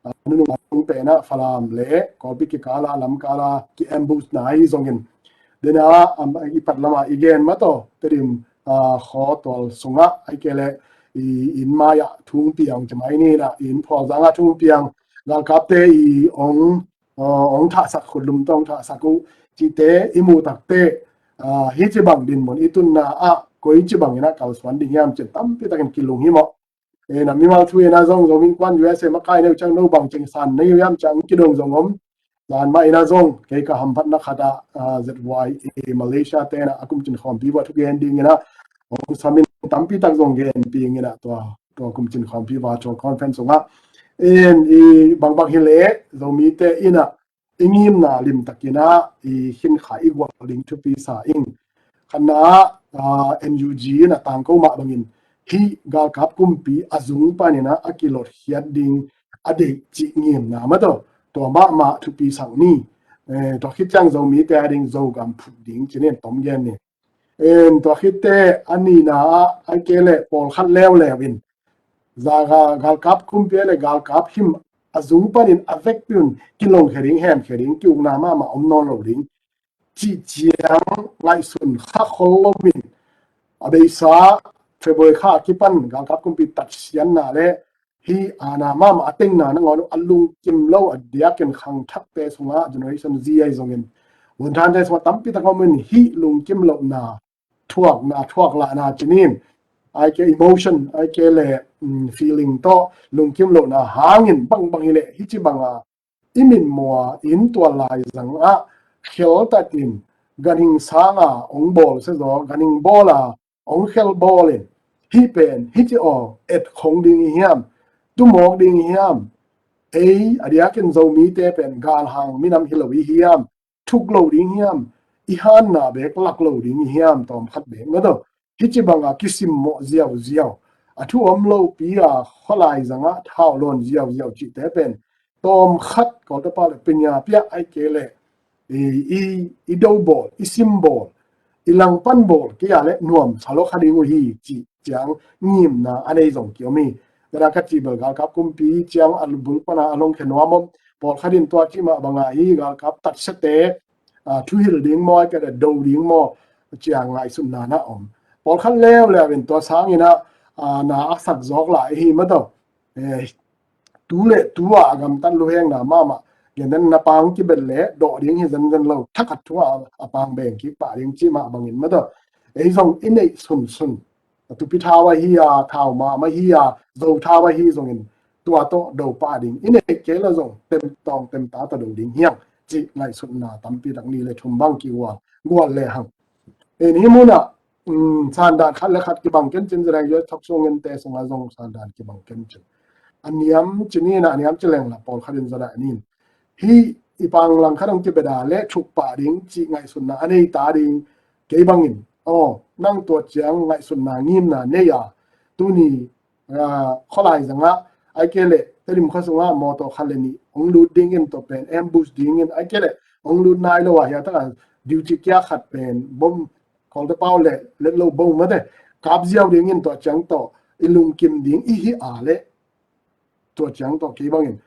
ah, nunung tung pen ah Falam le Kawlpi kikala, lamkala ki ambush na ahi zongin, dena, am, i pat lama i gen mah tawh Tedim, ah, khaw tual sungah ahih kei leh i inn mai ah thung piang ci mai ni na, i inn phualzang ah thung piang, galkapte i ong, ah, ong thahsak, khutlum tawh ong thahsak uh cihte i muh takteh, ah, hih ci bang dinmun i tunna ah koi ci bangin ah kalsuan ding hiam cin tampi takin kilunghimawh. Eh, na mimal thu in ah zong, zong min kuan U S A makai neu ciang no bang cing san nei hiam ciang kidong zong om. Zan mah in ah zong kei ka hamphatna khat ah, ah, Z Y A Malaysia te na a kum cin khawmpi uah thugen dingin ah ong samin tampi tak zong gen pingin ah tua, tua kum cin khawmpi virtual conference sungah in i bangbang hi leh Zomite in ah i ngimna limtakin ah i khin kha i gual ding thupi sa ing. Khatna ah, ah, N U G in ah tangko mah bangin hih galkap kumpi a zung panin ah a kilawtkhiat ding a deih cih ngimna mah tawh tua mahmah thupi sak ni. Eh, tua khit ciang Zomite a ding Zogam phut ding ci nin tom gen ni. En, tua khitte a nihna ah ahih kei leh pawlkhat leuleu in zaga galkap kumpi le galkap him a zung panin a vekpi un kilongkhia ding, hemkhia ding, ki-ukna mahmah om nawn lo ding cih ciang ngaihsun kha khol loin a beisa February kha a kipan galkap kumpi tatsianna le hih aana mahmah a tengna nangawn uh a lungkim lo a diakin khangthakte sungah Generation Z ahi zongin, vuanthante sungah tampi tak om in hih lungkim lohna, thuakna, thuaklahna ci nin, ahih kei emotion, ahih kei leh, um, feeling tawh lungkim lohna hangin bangbang hi leh hih ci banga i mitmuh a in tua laizang ah kheltat in ganhing sang a hong bawl sia zaw, ganhing bawl a hong khel bawl in, hih pen hih ci aw et khong ding i hiam, tumawk ding i hiam, ei a diakin Zomite pen galhang minam hi lo i hiam, thuk lo ding hiam, i hanna bek lak lo ding i hiam, tawm khat bek na do. Hih ci banga kisimmawh ziauziau, a thu om lopi a khualai zangah thau lawn ziauziau cihte pen tawm khat Kawltepa le pinya piah ai ke le i, i, i do bawl, i sim bawl, i langpan bawl kei a le nuam sa lo kha ding uh hi cih ciang ngimna a nei zong kiom hi. Dana ka cih bel galkap kumpi ciang a bul pana a longkhia nuam om, pawlkhat in tua cih mah banga hi galkap tatsiate, a, thuhil ding maw, ai ke le do ding maw, ciang ngaihsutna na om. Pawlkhat leuleu in tua sangin a, a, na a sak zawk lai hi mataw. Eh, tu le tu a a gamtat luhengna mahmah. Gen den na pang kibet le dawh ding hi zenzen lo. Thakhat thu a, a pang beng kik pah ding cih mah bangin mataw. Ei zong i neih sunsun. A tupi thau ahi a, thau mah mah hi a, zo thau ahi zongin tua tawh do pah ding. I neih kei la zong tem tawng tem ta tawh do ding hiang cih ngaihsutna tampi tak ni le thum bang kigual gual le hang. Ei ni munah, um, sandan khat le khat kibang kencin, Zodai Youth Talk Show ngente sungah zong sandan kibang kencin. A niam ci ni na, a niam ci leng la pawlkhat in Zodai nin. Hih i pang langkhat hong kibeda le thuk pah ding cih ngaihsutna a nei ta ding kei bangin. Aw, nang tua ciang ngaihsutna ngimna nei a. Tuni, a, khualai zangah, ai ke le, Tedim khua sungah mawtaw khat le nih hong lut dingin tua pen, ambush dingin, ai ke le, hong lut nai lo a, hiataka, duty kia khat pen, bom, Kawltepa le, let lo bom mate, kap ziau dingin tua ciang tawh, i lungkim ding, i hi a le, tua ciang tawh kei bangin,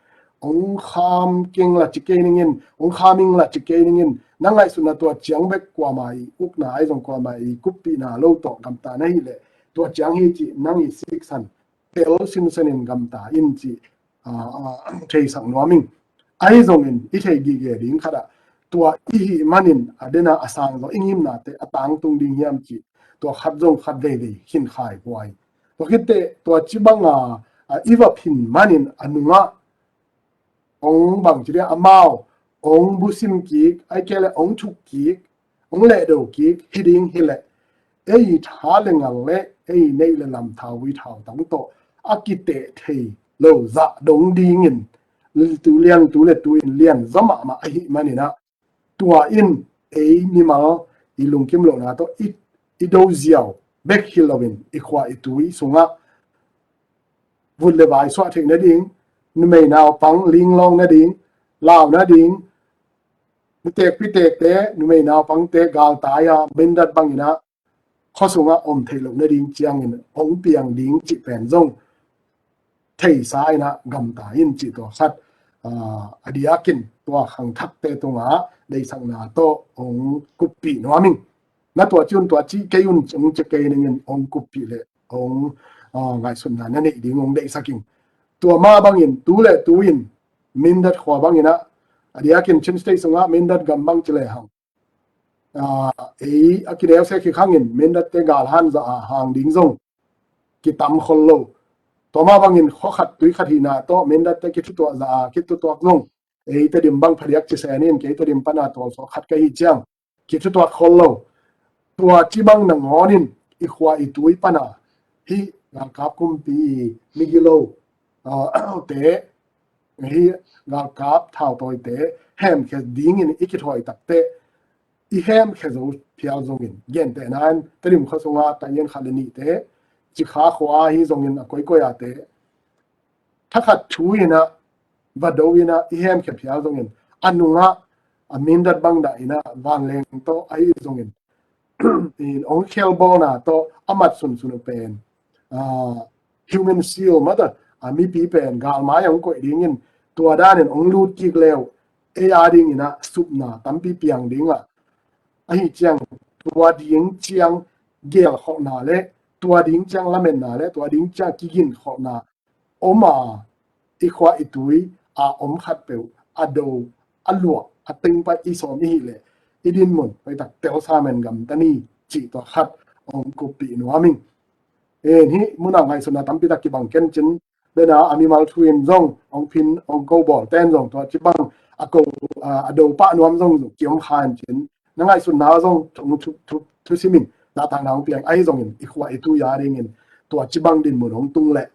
hong kham keng la ci kei ningin, hong kham ing la ci kei ningin, na ngaihsutna tua ciang bek kuama i ukna ai zong kuama i kuppihna lo tawh gamta na hi le, tua ciang hi cih nang i siksan, tel sinsen in gamta in cih, a, a, theisak nuam ing. Ahi zongin i thei gige ding khat ah, tua i hih manin a dena a sang zaw i ngimnate a tangtung ding hiam cih, tua khat zong khat veivei khin khai huai. Tua khitteh tua ci banga, a, i va phin manin a nungah hong bang ci dia amau hong busim kik, ai ke le hong thuk kik, hong lehdo kik hi ding hi leh, ei tha le ngal le ei neih le lam thauvui thautang tawh a kiteh thei lo zah dong dingin tu lian tu le tu in lian zaw mahmah ahih maninah, tua in ei mimal i lungkim lohna tawh i, i do ziau bek hi loin i khua i tui sungah vut le vai suah theih nading, numei naupang linglawng nading, lau nading, nutek pitekte, numei naupangte galtai a Mindat banginah khua sungah om theih loh nading ciangin hong piang ding cih pen zong theisa inah gamta in cih tua khat, a, a diakin tua khangthakte tungah deihsakna tawh hong kuppih nuam ing. Na tua ci un tua ci kei un hong ci kei ningin hong kuppih le hong, a, ngaihsutna na neih ding hong deihsak ing. Tua mah bangin tu le tu in Mindat khua banginah, a diakin Chin State sungah Mindat gam bang ci le hang, a, ei a kineu se khik hangin Mindatte galhan zah a hang ding zong kitam khol lo. Tua mah bangin khua khat tui khat hihna tawh Mindatte kithutuah zah a kithutuak zong ei Tedim bang phadiak ci se nin, kei Tedim pana tawlsawh khat ka hih ciang kithutuak khol lo. Tua ci bang nangawnin i khua i tui pana hih galkap kumpi i migilo, a, te, hih galkap thautawite hemkhia dingin i kithawi takteh i hemkhia zo phial zongin, gentehna in Tedim khua sungah tahian khat le nihte, Cikha khua ahi zongin a koikoi ate thakhat thu inah va do inah i hemkhia phial zongin, a nungah a Mindat bangdah inah vanleng tawh ahi zongin, in hong khelbawlna tawh a mat sunsun uh pen, a, human shield mata, a, mipi pen galmai hong koih dingin tua danin hong lut kik leu ei a dinginah supna tampi piang dingah, ahi ciang tua ding ciang gelkhawhna le tua ding ciang lametna le tua ding ciang kiginkhawhna om a, i khua i tui a om khatpeuh a do, a luak, a tengpai i sawm i hih leh i dinmun hoihtak telsa men gamta ni cih tua khat hong kuppih nuam ing. En hih munah ngaihsutna tampi tak kibang kencin, dena a mimal thu in zong hong phin hong ko bawl ten zong tua ci bang a ko, a, a do pah nuam zong zong kiom kha in cin, na ngaihsutna zong thu, thu, thu, thusim in zahtakna hong piang ahi zongin i khua i tui a dingin tua cibang dinmun hong tung leh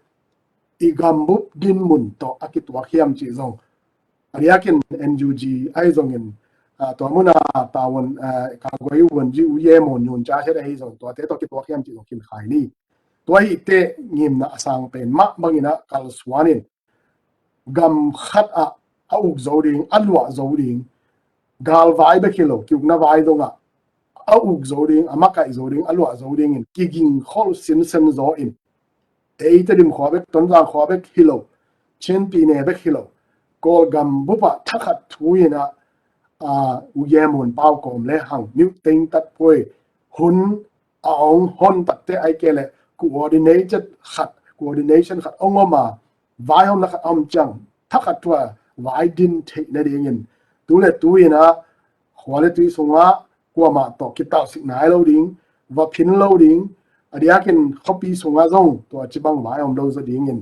i gambup dinmun tawh a kituak hiam cih zong a diakin N U G ahi zongin, a, tua muna tawun, a, ka guai u wun ji u ye mun yun ca het ahi zong tuate tawh kituak hiam cih zong kin khai ni. Tua hi te ngimna a sang pen mah bangin a kalsuan in gam khat ah a uk zo ding, a luah zo ding, galvai bek hi lo, kiukna vai dongah a uk zo ding, a makaih zo ding, a luah zo dingin kigingkhol sinsen zaw in, ei Tedim khua bek, Tonzang khua bek hi lo, Chin pyine bek hi lo, Kawlgam bupah thakhat thu in a, a, u ye mun pau kawm le hang, miuh teng tat puai, hun a ong hon takte ai ke le coordinated khat, coordination khat ong om a, vaihawmna khat om ciang thakhat thu a vai din theih nadingin tu le tu in a khua le tui sungah kuamah tawh kitalsik nai lo ding, va phin lo ding, a diakin khuapi sungah zong tua cibang vai om lo zaw dingin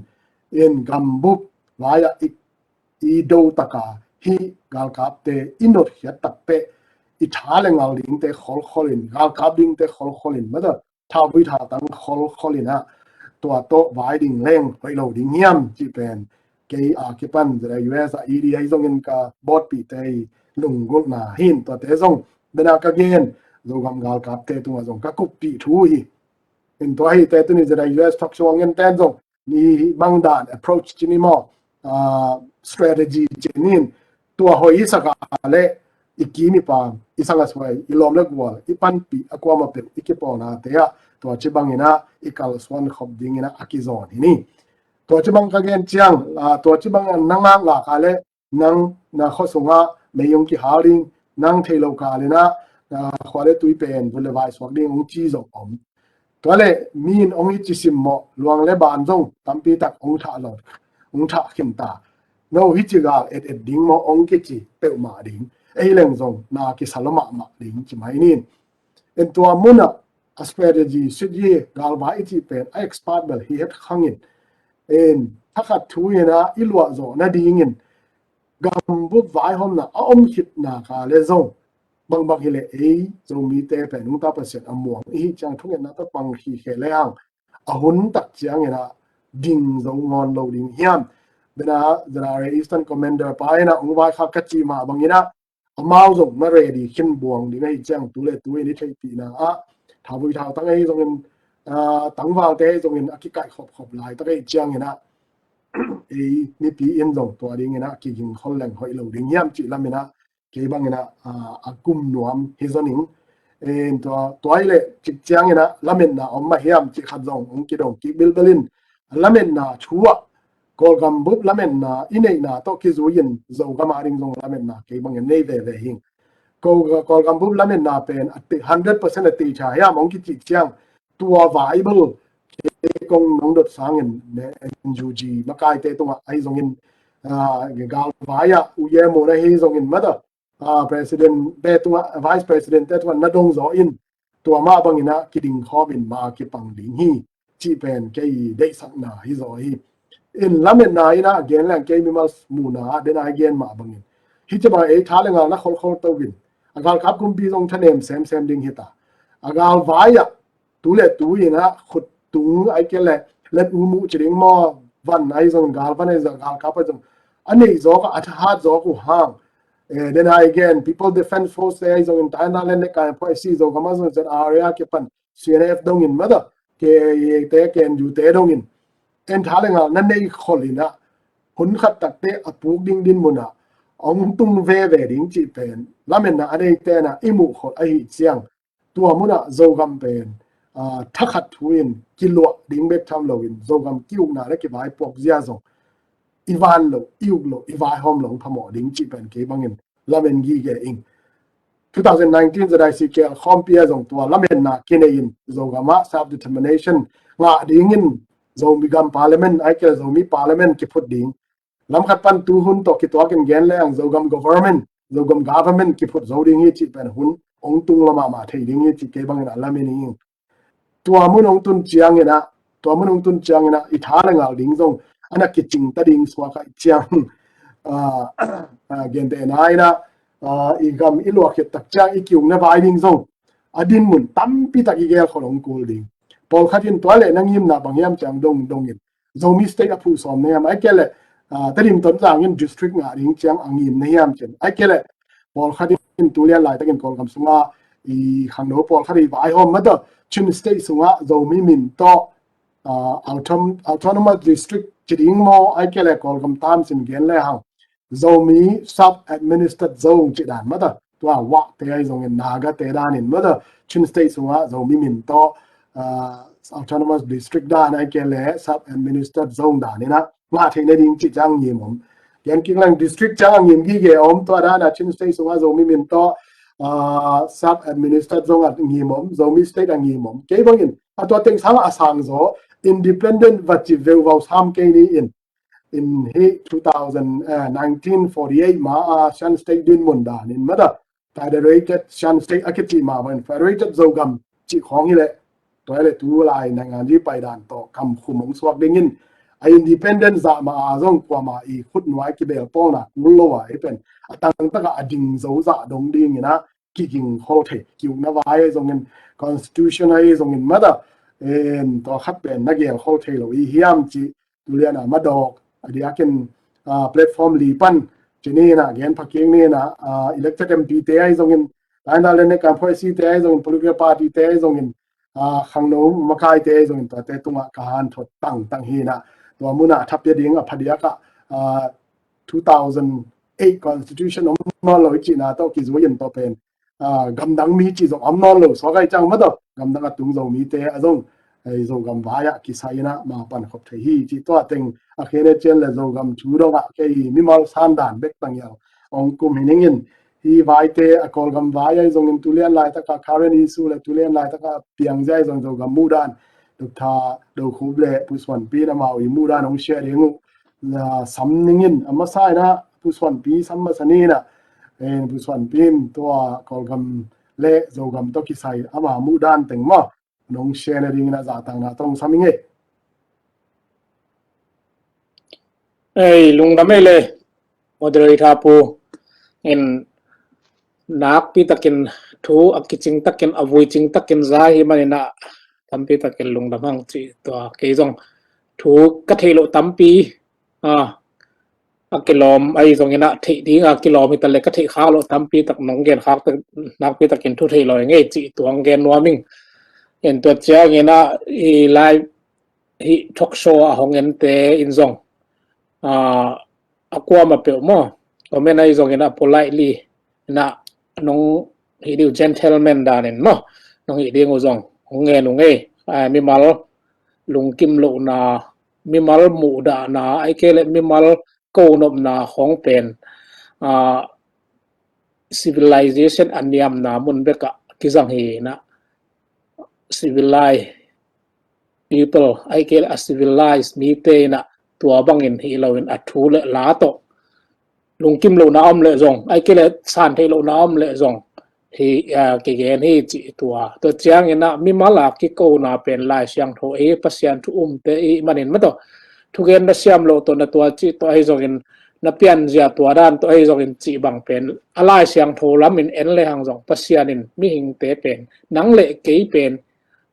in gambup vai-ah i, i do taka hih galkapte i notkhiat takte i tha le ngal dingte kholkhol in, galkap dingte kholkhol in, mata thavui thatang kholkhol in a tua tawh vai ding leng hoih lo ding hiam cih pen kei a kipan Z I U S a E D ahi zongin ka bawtpihte i lunggulhna hi in tuate zong bena ka gen Zogam galkapte tungah zong ka kuppih thu hi. In tua hi te tuni Z I U S thok suang in ten zong ni bang dan approach cini maw, a, strategy cinin tua hoih i sak a le i kim i pam, i sang a suai, i lawm le gual, i panpih a kuamah peuh i kipawlnate ah tua cibangin a i kalsuan khop dingin a a kizawn hi ni. Tua cibang ka gen ciang, a, tua cibang a na ngak lak a le nang na khua sungah mei hong kihal ding, nang thei lo kal in a, a, khua le tui pen vun le vai suak ding hong ci zong om. Tua le mi in hong i ci simmawh luang le ban zong tampi tak hong thah lo, hong thah khin ta. No hi ci gal et et ding maw hong kici peuhmah ding. Ei leng zong na kisa lo mahmah ding ci mai nin. En tua munah a strategy sit yi galvai i cih pen a expert bel hi het khangin. En thakhat thu in a i luah zawh nadingin gambup vaihawmna a om khitna ka le zong bangbang hi le ei Zomite pen nungta Pasian a muang i hih ciang thungetna tawh pang hi khe le hang a hun tak ciangin a ding zo ngawn lo ding hiam? Bena Zara Eastern Commander pa in a hong vaikhak ka cih mah bangin a amau zong na ready khin buang ding ahi ciang tu le tu in i theihpihna ah thavui thautang ahi zongin, a, tangvalte ahi zongin a kikaih khopkhop laitak ahi ciangin a ei mipi in zong tua dingin a kigingkhol leng hoih lo ding hiam cih lamin a kei bangin a, a, a kum nuam hi zaw ning. En tua, tua hi le cik ciangin a lametna om mah hiam cih khat zong hong kidong kik bilbel in a lametna thu ah Kawlgam bup lametna i neihna tawh kizui in Zogam a ding zong lametna kei bangin nei veve hing. Ko, Kawlgam bup lametna pen a te, hundred percent a teicha hiam hong kicih ciang tua viable kei kong nong dot sangin ne, N U G makaite tungah ahi zongin, a, galvai ah u ye mun ahi zongin mata, a, president te tungah, vice president te tungah na dong zaw in tua mah bangin a kiding khawm in ma kipang ding hi cih pen kei deihsakna hi zaw hi. In lametna in a gen leng kei mimal muhna ah den a gen mah bangin hi ci bang ei tha le ngal na kholkhol to in a galkap kumpi zong thanem semsem ding hi ta. A galvai ah tu le tu in a khut tung ai ke le let u muh ci ding maw, van ai zong gal van ai zong galkap ai zong a neih zawk a, a thahat zawk uh hang. Eh, then again, People Defense Force te ai zong in taina len ne kai poi si zo kama zong zet area ke pan C N F dongin mata, K A A te, K N U te dongin. En tha le ngal na nei khol in a hun khat takte a puk ding din mun a hong tung veve ding cih pen lametna a nei tena i muh khol ahi ciang tua munah Zogam pen, a, thakhat thu in kiluah ding bek tham loin Zogam kiukna le kivaipuak zia zong i van lo, i uk lo, i vaihawm lo hong phamawh ding cih pen kei bangin lamen gige ing. Two thousand nineteen Z I C K L khawmpi a zong tua lametna kinei in Zogam ah self determination ngah dingin Zomi gam parliament ai ke Zomi parliament kiphut ding. Lamkhat pan tu hun tawh kituak in gen le ang Zogam government, Zogam government kiphut zo ding hi cih pen hun hong tung lo mahmah thei ding hi cih kei bangin a lamen ing. Tua mun hong tun ciangin a, tua mun hong tun ciangin a i tha le ngal ding zong a na kicing ta ding suak a ciang ah, ah, gentehna in ah, ah, i gam i luah khit tak ciang i ki-ukna vai ding zong a dinmun tampi tak i gel khol hong kul ding. Pawlkhat in tua leh na ngimna bang hiam ci-a dong dong in, Zomi State a phuh sawm na hiam, ahih kei leh, ah, Tedim Tonzang in district ngah ding ci-a a ngim na hiam ci-in, ahih kei leh pawlkhat in tu lian laitakin Kawlgam sungah i khangno pawlkhat i vaihawm mah tawh Chin State sungah Zomi min tawh, ah, autom-, autonomous district ci ding maw, ahih kei leh Kawlgam terms in gen le hang Zomi sub-administered zone ci dan mah tawh, tua Wah te ahi zongin, Naga te dan in mah tawh, Chin State sungah Zomi min tawh, ah, autonomous district dan ahih kei leh sub-administered zone dan in ah ngah theih nading cih ciang ngim om. Gen kik leng district ciang a ngim gige om, tua dan a Chin State sungah Zomi min tawh, ah, sub-administered zone a ngim om, Zomi State a ngim om. Kei bangin a tua teng sang a sang zaw, independent va ci veuvau sam kei ni in, in hih two thousand, eh, nineteen forty-eight ma a Shan State dinmun dan in mah tawh, Federated Shan State a kici mah bangin Federated Zogam cih khawng hi leh, tua hi leh tu lai naingan zi pai dan tawh kam khum hong suak ding in, a independent zah mah a zong kuamah i khutnuai kibel pawlna kul lo a hi pen, a tangtak a a ding zo zah dong ding in ah kiging khol thei, ki-ukna vai ahi zongin, constitution ahi zongin mah tawh, em, tua khat pen na gel khol thei lo i hiam cih tu lian a mah dawk, a diakin, ah, platform li pan ci ni in ah, gen pha kik ni in ah, ah, elected M P te ahi zongin, laina le ne kan phoisi te ahi zongin, political party te ahi zongin, ah, khangno makai te ahi zongin, tuate tungah ka hanthot tangtang hi in ah, tua mun ah a thapia ding a phadiak ah, ah, two thousand eight constitution om nawn lo i cihna tawh kizui in tua pen, ah, gamdang mi cih zong om nawn lo suak ahih ciang mah tawh, gamdang a tung Zomite a zong, eh, Zogam vai ah kisai in ah ma pan khop thei hi cih tua teng a khen e cian le Zogam thu dong ah kei mimal san dan bek tang hial hong kum hi ning in, hih vaite a Kawlgam vai ahi zongin tu lian laitak a current issue le tu lian laitak a piang zia ahi zong Zogam muh dan, Doctor Do Khup le Pu Suanpi in amau i muh dan hong share ding uh, na sam ning in, a masa in ah Pu Suanpi sam masa ni in ah, eh, Pu Suanpi in tua Kawlgam le Zogam tawh kisai ama muh dan teng maw, nong share nading in ah zahtakna tawh hong sam ing e. Ei, lungdam ei le, moderator pu in nakpi takin thu a kicing takin, a vui cing takin za hi man in ah tampi takin lungdam hang cih tua. Kei zong thu ka theih loh tampi, ah, a kilawm ahi zongin ah, theih ding a kilawm hi ta le ka theih khak loh tampi tak nong gen khak tak, nakpi takin thu theih lo ing e cih tua hong gen nuam ing. En tua ciangin ah i live hih talk show a hong ente in zong, ah, a kuamah peuh maw, comment ahi zongin ah politely in ah nong hih ding uh, gentleman dan in maw, nong hih ding uh zong hong ngen ung e. Ah, mimal lungkim lohna, mimal muhdahna, ahih kei leh mimal konopna khawng pen, ah, civilization a niamna mun bek ah kizang hi in ah, civilized people, ahih kei leh a civilized mite in ah tua bangin hi lo in a thu le la tawh lungkim lohna om leh zong, ahih kei leh san theih lohna om leh zong hi, ah, kigen hi cih tua. Tua ciangin ah mimal a kikona pen Lai Siangtho ei, Pasian thu umte ei manin mah tawh, thugen na siam loh tawh na tua cih tawh ahi zongin, na pianzia tua dan tawh ahi zongin cih bang pen a Lai Siangtho lam in en le hang zong Pasian in mihingte pen, nang le kei pen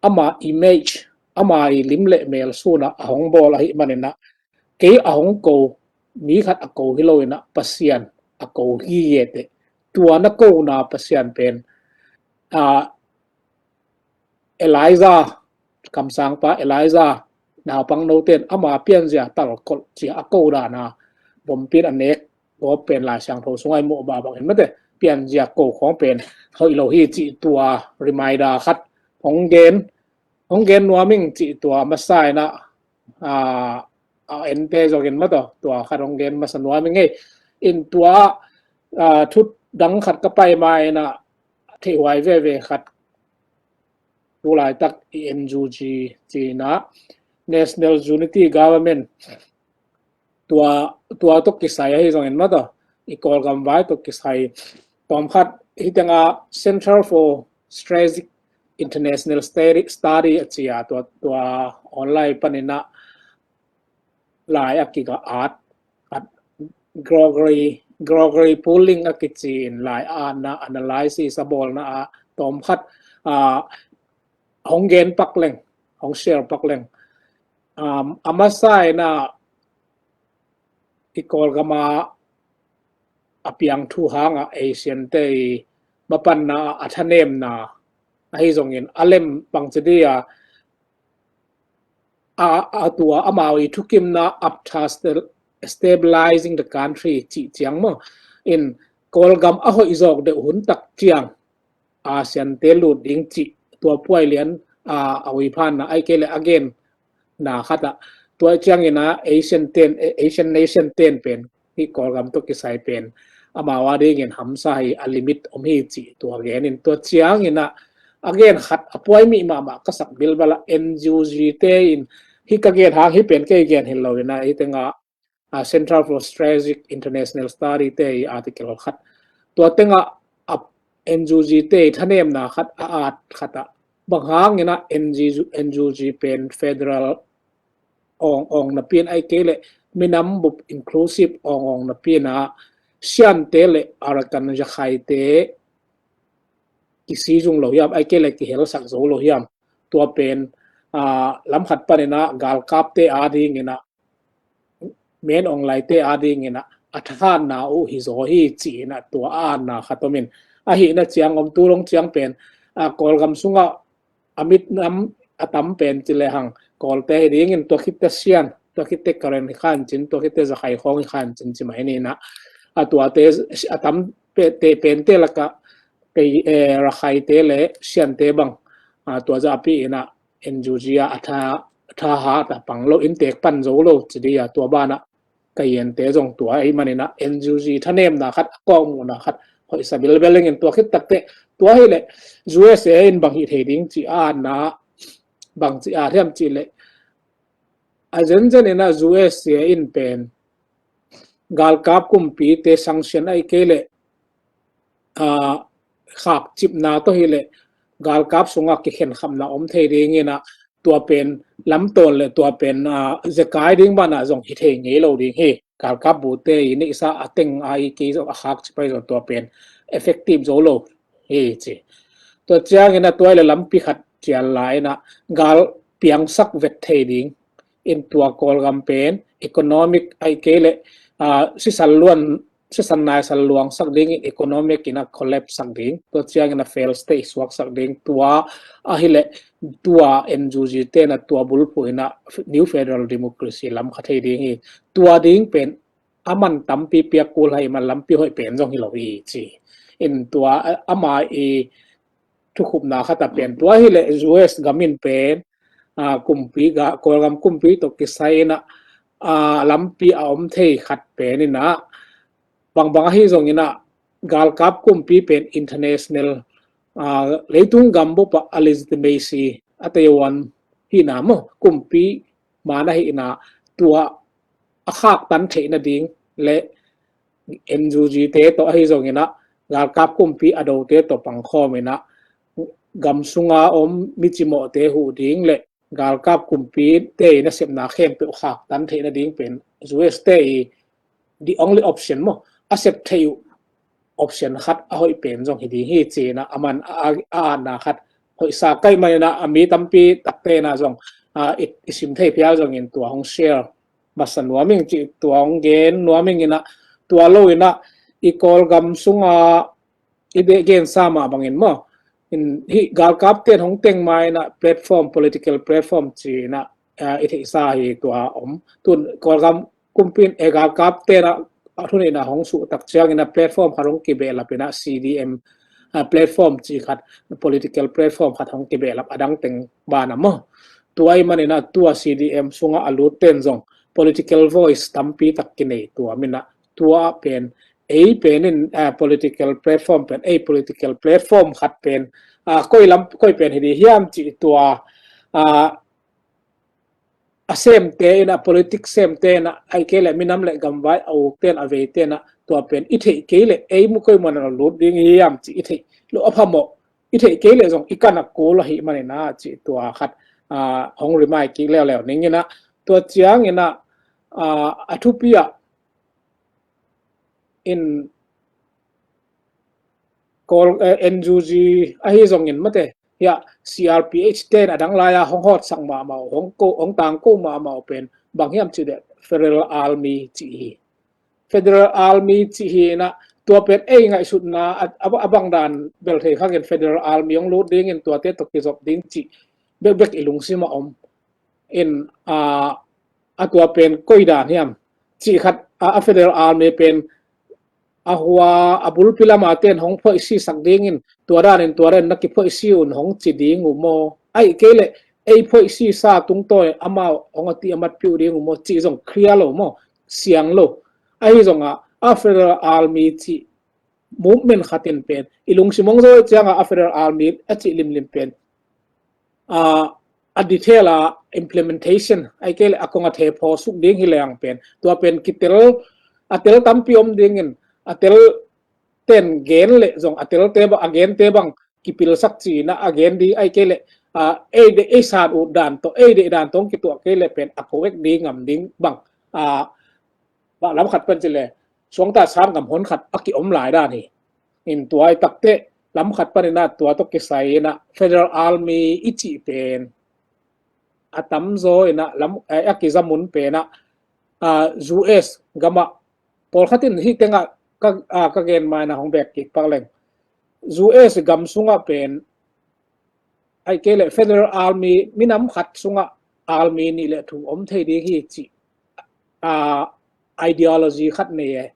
ama image, ama i lim le mel sun ah a hong bawl ahih manin ah, kei a hong ko, mi khat a ko hi lo in ah Pasian a ko hi e teh. Tua na kona Pasian pen, ah, Elijah, kamsangpa Elijah naupang note in ama pianzia talkolh ci-a a ko dan a, bompi in a nek gawp pen Lai Siangtho sungah i muh mah bangin mate, pianzia ko khawng pen hoih lo hi cih tua reminder khat hong gen, hong gen nuam ing cih tua masa in ah, ah, a ente zongin mah tawh tua khat hong gen masa nuam ing e. In tua, ah, thu dang khat ka pai ma in ah theihhuai veve khat, tu laitak i N U G ci in ah, National Unity Government, tua, tua tawh kisai ahi zongin mah tawh, i Kawlgam vai tawh kisai, tawmkhat hih teng ah Center for Strategic International Study, Study a ci a, tua, tua online pan in ah lai a kik a at, at Gregory, Gregory Pooling a kici in lai a na analysis a bawlna a tawm khat a hong gen pak leng, hong share pak leng. Um, a masa in a i Kawlgam a a piang thu hang a Asian te i mapanna a thanemna ahi zongin a lem bangci dia a, a tua amau i thukimna aptha stabilizing the country cih ciang maw in Kawlgam a hoih zawk deuh hun tak ciang Asian te lut ding cih tua puai lian a, a uiphanna ai kei le a gen na khat ah tua ciangin a Asian ten, Asian nation ten pen hi Kawlgam tawh kisai pen amau a dingin hamsa hi a limit om hi cih tua genin tua ciangin a a gen khat a puai mi mahmah ka sak bilbal a N U G te in hi ka gen hang hi pen kei gen hi lo in a hi tenga a Centre for Strategic International Study te i article khat tua tenga a N U G te i thanemna khat a at khat a bang hangin a N U G, N U G pen federal awng awng napi in ai kei le minam bup inclusive awng awng napi in a Shan te le Arakan Rakhine te kisi zung lo hiam ai kei le kihelsak zo lo hiam tua pen a lam khat panin a galkap te a dingin a men awng lai te a dingin a a thahatna uh hi zaw hi ci in a tua a atna khat om in ahi na ciang om tu long ciang pen a Kawlgam sungah a mit nam a tam pen ci le hang Kawlte hi dingin tua khitte Shan, tua khitte Karen hi khan cin, tua khitte Zakhai khawng hi khan cin ci mai ni na a tuate a tam te pen te laka kei Rakhine te le Shan te bang a tua zapi in a N U G a a tha thahat a pang lo in tek pan zo lo ci di a tua ban a ka yente zong tua ei manin a N U G thanemna khat a kawkmuhna khat hoih sa bilbel in tua khit takte tua hi le U S A in bang hi thei ding ci a na bang ci a thiam ci le a zenzen in a U S A in pen galkap kumpi te sanction ai kei le a khak cipna tawh hi le galkap sungah kikhen khamna om thei ding in a tua pen lamtawn le tua pen a zekai ding ban a zong hi thei ngei lo ding hi galkap bute i neihsa a teng a i kei zong a khak cipai zong tua pen effective zo lo hi ci. Tua ciangin a tua le lampi khat cial la in a gal piangsak vet thei ding in tua Kawlgam pen economic ai kei le a sisan luan sisan nai san luangsak ding in economic in a collapse sak ding tua ciangin a fail state suaksak ding tua ahi le tua N U G te na tua bulphuh in a new federal democracy lam kha thei ding hi tua ding pen a man tampi piak kul hai man lampi hoih pen zong hi lo hi ci in tua ama i thukhupna khat a pen tua hi le U S gam in pen a kumpi ga Kawlgam kumpi tawh kisai in a a lampi a om thei khat pen in a bangbang ahi zong in a galkap kumpi pen international a leitung gam bup a legitimacy a tei wan hi na maw kumpi man ahi in a tua a khaktan theih nading le N U G te tawh ahi zong in a galkap kumpi a dote tawh pangkhawm in a gam sunga om micimawhte huh ding le galkap kumpi te i nasepna khempeuh khaktan theih nading pen U S te i the only option maw a sep theih uh option khat a hoih pen zong hi ding hi ci in a a man a a atna khat hoih sa kai man in a a mi tampi takte in a zong a i sim thei phial zong in tua hong share masa nuam ing ci tua hong gen nuam ing in a tua lo in a i Kawlgam sunga i de gen sa mah bangin maw in hi galkap ten hong teng ma in a platform political platform ci in a i theihsa hi tua om tun Kawlgam kumpi in e galkap ten a a thun in a hong suh tak ciang in a platform khat hong kibehlap in a C D M a platform ci khat political platform khat hong kibehlap a dang teng ban a maw tua i man in a tua C D M sunga a lut ten zong political voice tampi tak kinei tua min a tua pen ei pen in a political platform pen ei political platform khat pen a koi lam koi pen hi di hiam ci tua a a semte in a politics semte in a ai kei le minam le gamvai a uk ten a vei ten a tua pen i theih kei le ei mu koi man a lut ding hiam ci i theih lo a phamawh i theih kei le zong i kan a kul ahi man in a ci tua khat a hong rimai kik leuleu ning in a tua ciang in a a thupi a in Kawl, eh, N U G ahi zongin mate, hiah C R P H ten a dang lai-a hong hawtsak mahmah uh, hong ko, hong tangko mahmah uh pen bang hiam cih leh Federal Army cih hi. Federal Army cih hi inah, tua pen ei ngaihsutna a, a, a bang dan bel thei khakin Federal Army hong lut dingin tuate tawh kizop ding cih bekbek i lungsim a om. In, a, a tua pen koi dan hiam cih khat, a, a Federal Army pen a hua a bulpi lama ten hong phoihsisak dingin, tua danin tua danin na kiphoihsi un hong ci ding uh maw? Ahih kei leh ei phoihsisa tungtawi amau hong a ti a matpih uh ding uh maw cih zong clear lo maw? Siang lo. Ahi zongah a Federal Army cih movement khatin pen i lungsim hong zo ciangah a Federal Army a cih limlim pen, a, a detail a implementation, ahih kei leh a kong a thephaw suk ding hi leng pen, tua pen kitel, a tel tampi om dingin, a tel ten gen leh zong a telte bang, a gente bang kipilsak ci-in a gen ding, ahih kei leh, a, ei deih ei san ut dan tawh, ei deih dan tawh hong kituah kei leh pen a kong ek ding ngam ding bang, a, bang lam khat pan ci leh suangta san ngam hon khat a kiom lai dan hi. In tua i takteh lam khat panin a tua tawh kisai inah Federal Army i cih pen a tamzaw inah lam, eh, a kizamun pen ah, ah, U S gamah pawlkhat in hih tengah ka, ah, ka gen ma inah hong bek kik pak leng. U S gam sungah pen ahih kei leh Federal Army minam khat sungah army nih le thum om thei ding hi cih, ah, ideology khat nei e.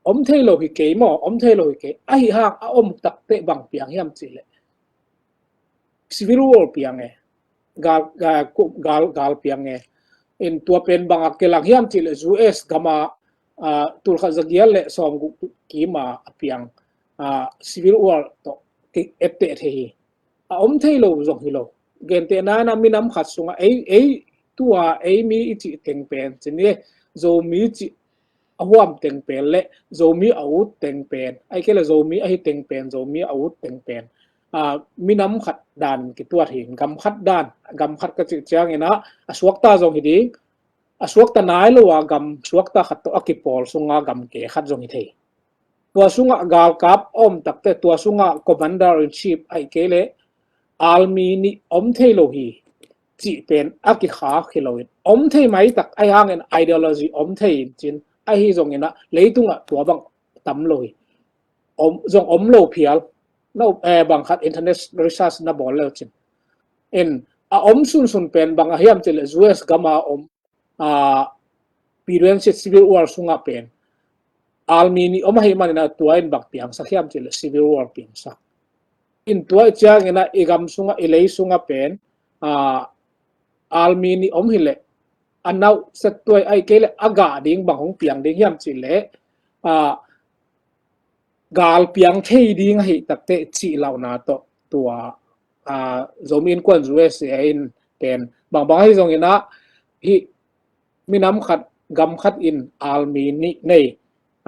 Om thei lo hi kei maw, om thei lo hi kei. Ahi hang a om takteh bang piang hiam cih leh civil war piang e. Gal, gal, gal, gal piang e. In tua pen bang a kilang hiam cih leh U S gama, ah, tulkhat zagiat le sawmguk kima a piang, ah, civil war tawh ki etteh thei hi. A om thei lo zong hi lo. Gentehna inah minam khat sungah ei, ei tua ei mi i cih teng pen ci ni, Zomi cih a huam teng pen le Zomi a ut teng pen, ahih kei leh Zomi ahi teng pen, Zomi a ut teng pen, ah, minam khat dan kituat hi. Gam khat dan, gam khat ka cih ciangin ah a suakta zong hi ding, a suakta nai lo a gam suakta khat tawh a kipawl sunga gam ke khat zong hi thei. Tua sungah galkap a om takteh tua sungah commander in chief ahih kei leh army nih om thei lo hi cih pen a kikhak hi loin, om thei maitak ahi hangin ideology om thei in cin, ahi zongin ah leitungah tua bang tam lo hi. Om, zong om lo phial. No, eh, bang khat internet research na bawl leu cin. In a om sunsun pen bang a hiam cih leh U S gama om, ah, Pyrian Civil War sungah pen army nih om ahih manin ah tua in bang piangsak hiam cih leh civil war piangsak. In tua i ciangin ah i gam sungah, i lei sungah pen, ah, army nih om hi leh a nauh set tuai ahih kei leh a gah ding bang hong piang ding hiam cih leh, ah, gal piang thei ding ahih takteh cih lauhna tawh tua, ah, Zomi Innkuan U S A in pen bangbang ahi zongin ah hih minam khat, gam khat in army nih nei,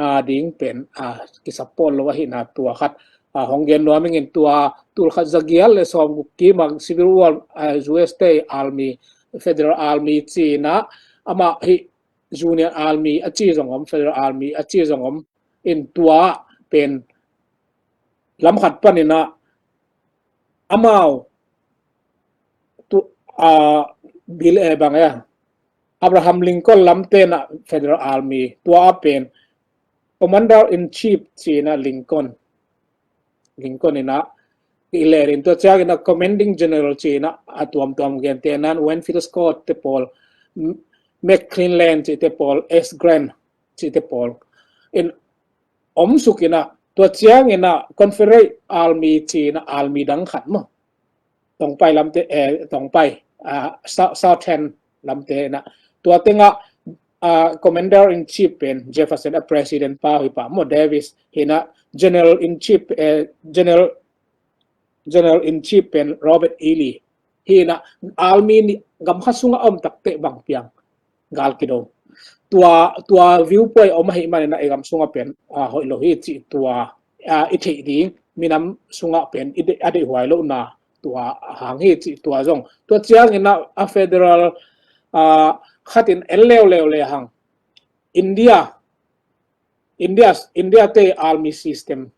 ah, ding pen, ah, kisupport lo ahihna tua khat, ah, hong gen nuam ing in. Tua tulkhat zagiat le sawmguk kima civil war, ah, U S te army, Federal Army ci-in ah amah hih Union Army a ci zong om, Federal Army a ci zong om. In tua pen lam khat panin ah amau tu, ah, bil e bang e, Abraham Lincoln lamte na Federal Army tua a pen Commander in Chief ci-in ah Lincoln, Lincoln in ah i lerin tua ciangin ah Commanding General ci-in ah a tuamtuam gentehna in Winfield Scott te pawl, M-, McClellan cihte pawl, S Grant cihte pawl in om suk in ah, tua ciangin ah Confederate Army ci-in ah army dang khat maw, tongpai lamte, eh, tongpai, ah, Sou-, Southern lamte in ah, tua tengah, ah, Commander in Chief pen Jefferson a President pa hi pah maw, Davis hi in ah, General in Chief, eh, General, General in Chief pen Robert E Lee hi in ah, army nih gam khat sungah a om takteh bang piang gal kido. Tua, tua viewpoint om ahih manin ah i gam sungah pen, ah, hoih lo hi cih tua, ah, i theih ding, minam sungah pen i de-, a deihhuai lohna tua hang hi cih tua zong. Tua ciangin ah a federal, ah, khat in en leuleu le hang India India, India te army system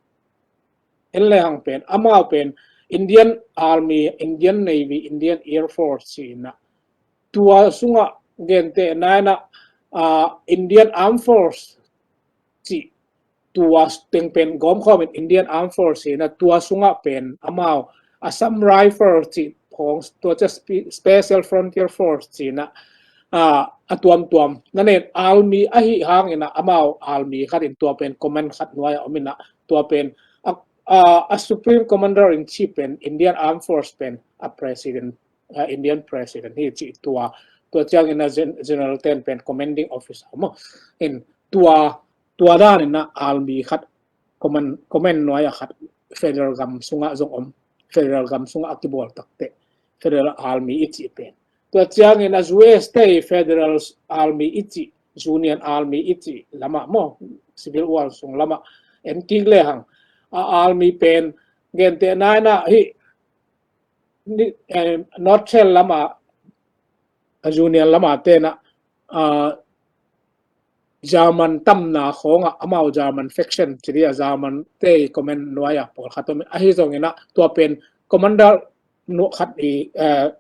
en le hang pen, amau pen Indian Army, Indian Navy, Indian Air Force ci-in ah, tua sungah gentehna in ah, ah, Indian Armed Force ci, tua teng pen gawmkhawm in Indian Armed Force ci-in ah, tua sungah pen amau Assam Rifle ci, tua cia Special Frontier Force ci-in ah, ah, a tuamtuam na nen army ahi hangin ah, amau army khat in tua pen command khat nuai a om in ah, tua pen a, a, a Supreme Commander in Chief pen Indian Armed Force pen a president, a Indian president hi ci, tua, tua ciangin ah gen-, general ten pen commanding officer maw. In tua, tua dan in ah army khat command, command nuai a khat federal gam sungah zong om, federal gam sungah a kibawl takte federal army i ci pen. Tua ciangin ah U S te federal army i ci, union army i ci lamah maw, civil war sung lamah en kik le hang, a army pen gentehna in ah hi, ni, eh, North Shell lamah, a union lamah ten ah, ah, German tamna khawngah amau German faction ci dia, German te command nuai a pawlkhat om in, ahi zongin ah tua pen commander nuai khat i, eh,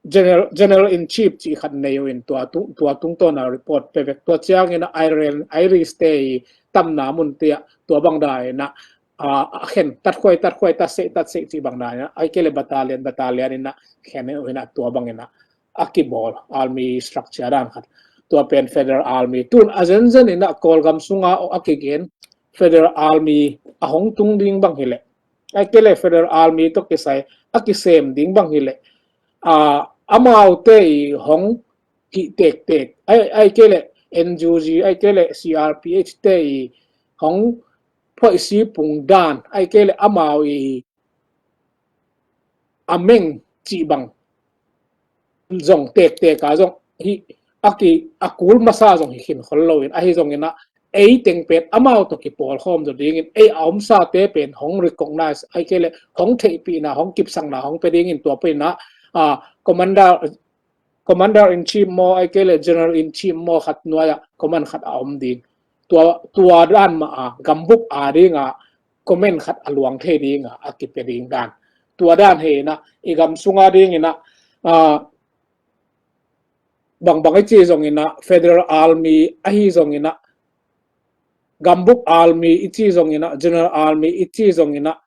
general, general in chief ci khat nei uh in tua tung, tua tungtawn a report pe vek. Tua ciangin ah Ireland, Irish te i tamna mun te ah tua bang dan in ah, ah, a khen, tatkhuai, tatkhuai, tatsei, tatsei ci bang dan in ah, ai kei le battalion, battalion in ah khen uh in ah, tua bang in ah a kibawl army structure dan khat. Tua pen federal army. Tun a zenzen in ah Kawlgam sungah a kigen federal army a hong tung ding bang hi leh, ai kei le federal army tawh kisai a kisem ding bang hi leh, ah, amaute i hong hih tektek, ai, ai kei le N U G, ai kei le C R P H te i hong phoihsi pung dan, ai kei le amau i a meng cih bang zong tektek a zong hi, a ki, a kul masa zong hi khin khol lo in, ahi zongin ah ei teng pen amau tawh kipawlkhawm zaw dingin, ei a omsate pen hong recognize, ai kei le hong theihpihna, hong kipsakna hong pia dingin tua pen ah, ah, commander, commander in chief maw, ai kei le general in chief maw khat nuai ah command khat a om ding. Tua, tua dan mah a gambup a ding a command khat a luang thei ding a, a kipia ding dan. Tua dan hi in ah, i gam sung a ding in ah, ah, bangbang i ci zongin ah, federal army ahi zongin ah, gambup army i ci zongin ah, general army i ci zongin ah,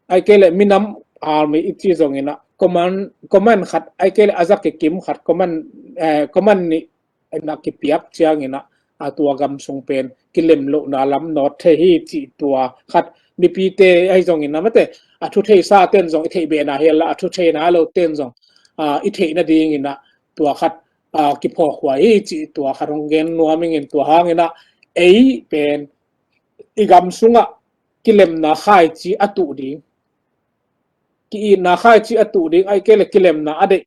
ai kei le minam army i ci zongin ah, command, command khat, ai kei le a za kikim khat, command, eh, command nih in ah kipiak ciangin ah, a tua gam sung pen kilem lohna lam nawt thei hi cih tua khat, mipite ahi zongin ah, mate, a thu theisa ten zong i theih behna hi a, a thu theina lo ten zong, ah, i theih nadingin ah tua khat, ah, kiphawk huai hi cih tua khat hong gen nuam ing in, tua hangin ah ei pen i gam sungah kilemna khaici a tuh ding, ki-itna khaici a tuh ding, ai kei le kilemna a deih,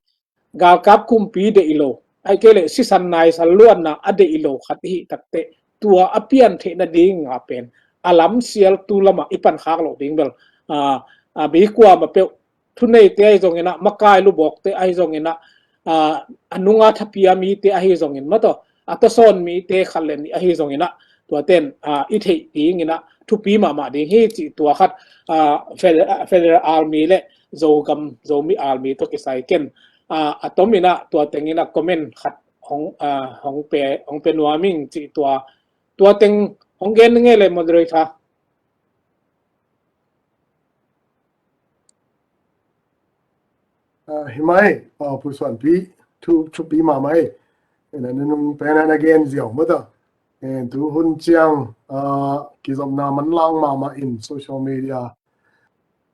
galkap kumpi deih lo, ai kei le sisan naisan luanna a deih lo khat i hih takte, tua a pian theih nading a pen a lam sial tu lamah i pan khak loh ding bel, ah, ah, mi kuamah peuh, thuneite ahi zongin ah, makai lubawkte ahi zongin ah, ah, a nunga thapia mite ahi zongin, mataw, a tawsawn mite khat le nih ahi zongin ah, tua ten, ah, i theih dingin ah thupi mahmah ding hi cih tua khat, ah, fed-, ah, federal army le Zogam, Zomi army tawh kisai ken, ah, a tomin ah tua tengin ah comment khat hong, ah, hong pe, hong pe nuam ing cih tua, tua teng hong gen ngei le moderator. Ah, hi mai, ah, Pu Suanpi, thu, thupi mahmah e. Ina nunung pen ana gen ziau mata. En tu hun ciang, ah, kizopna manlang mahmah in social media.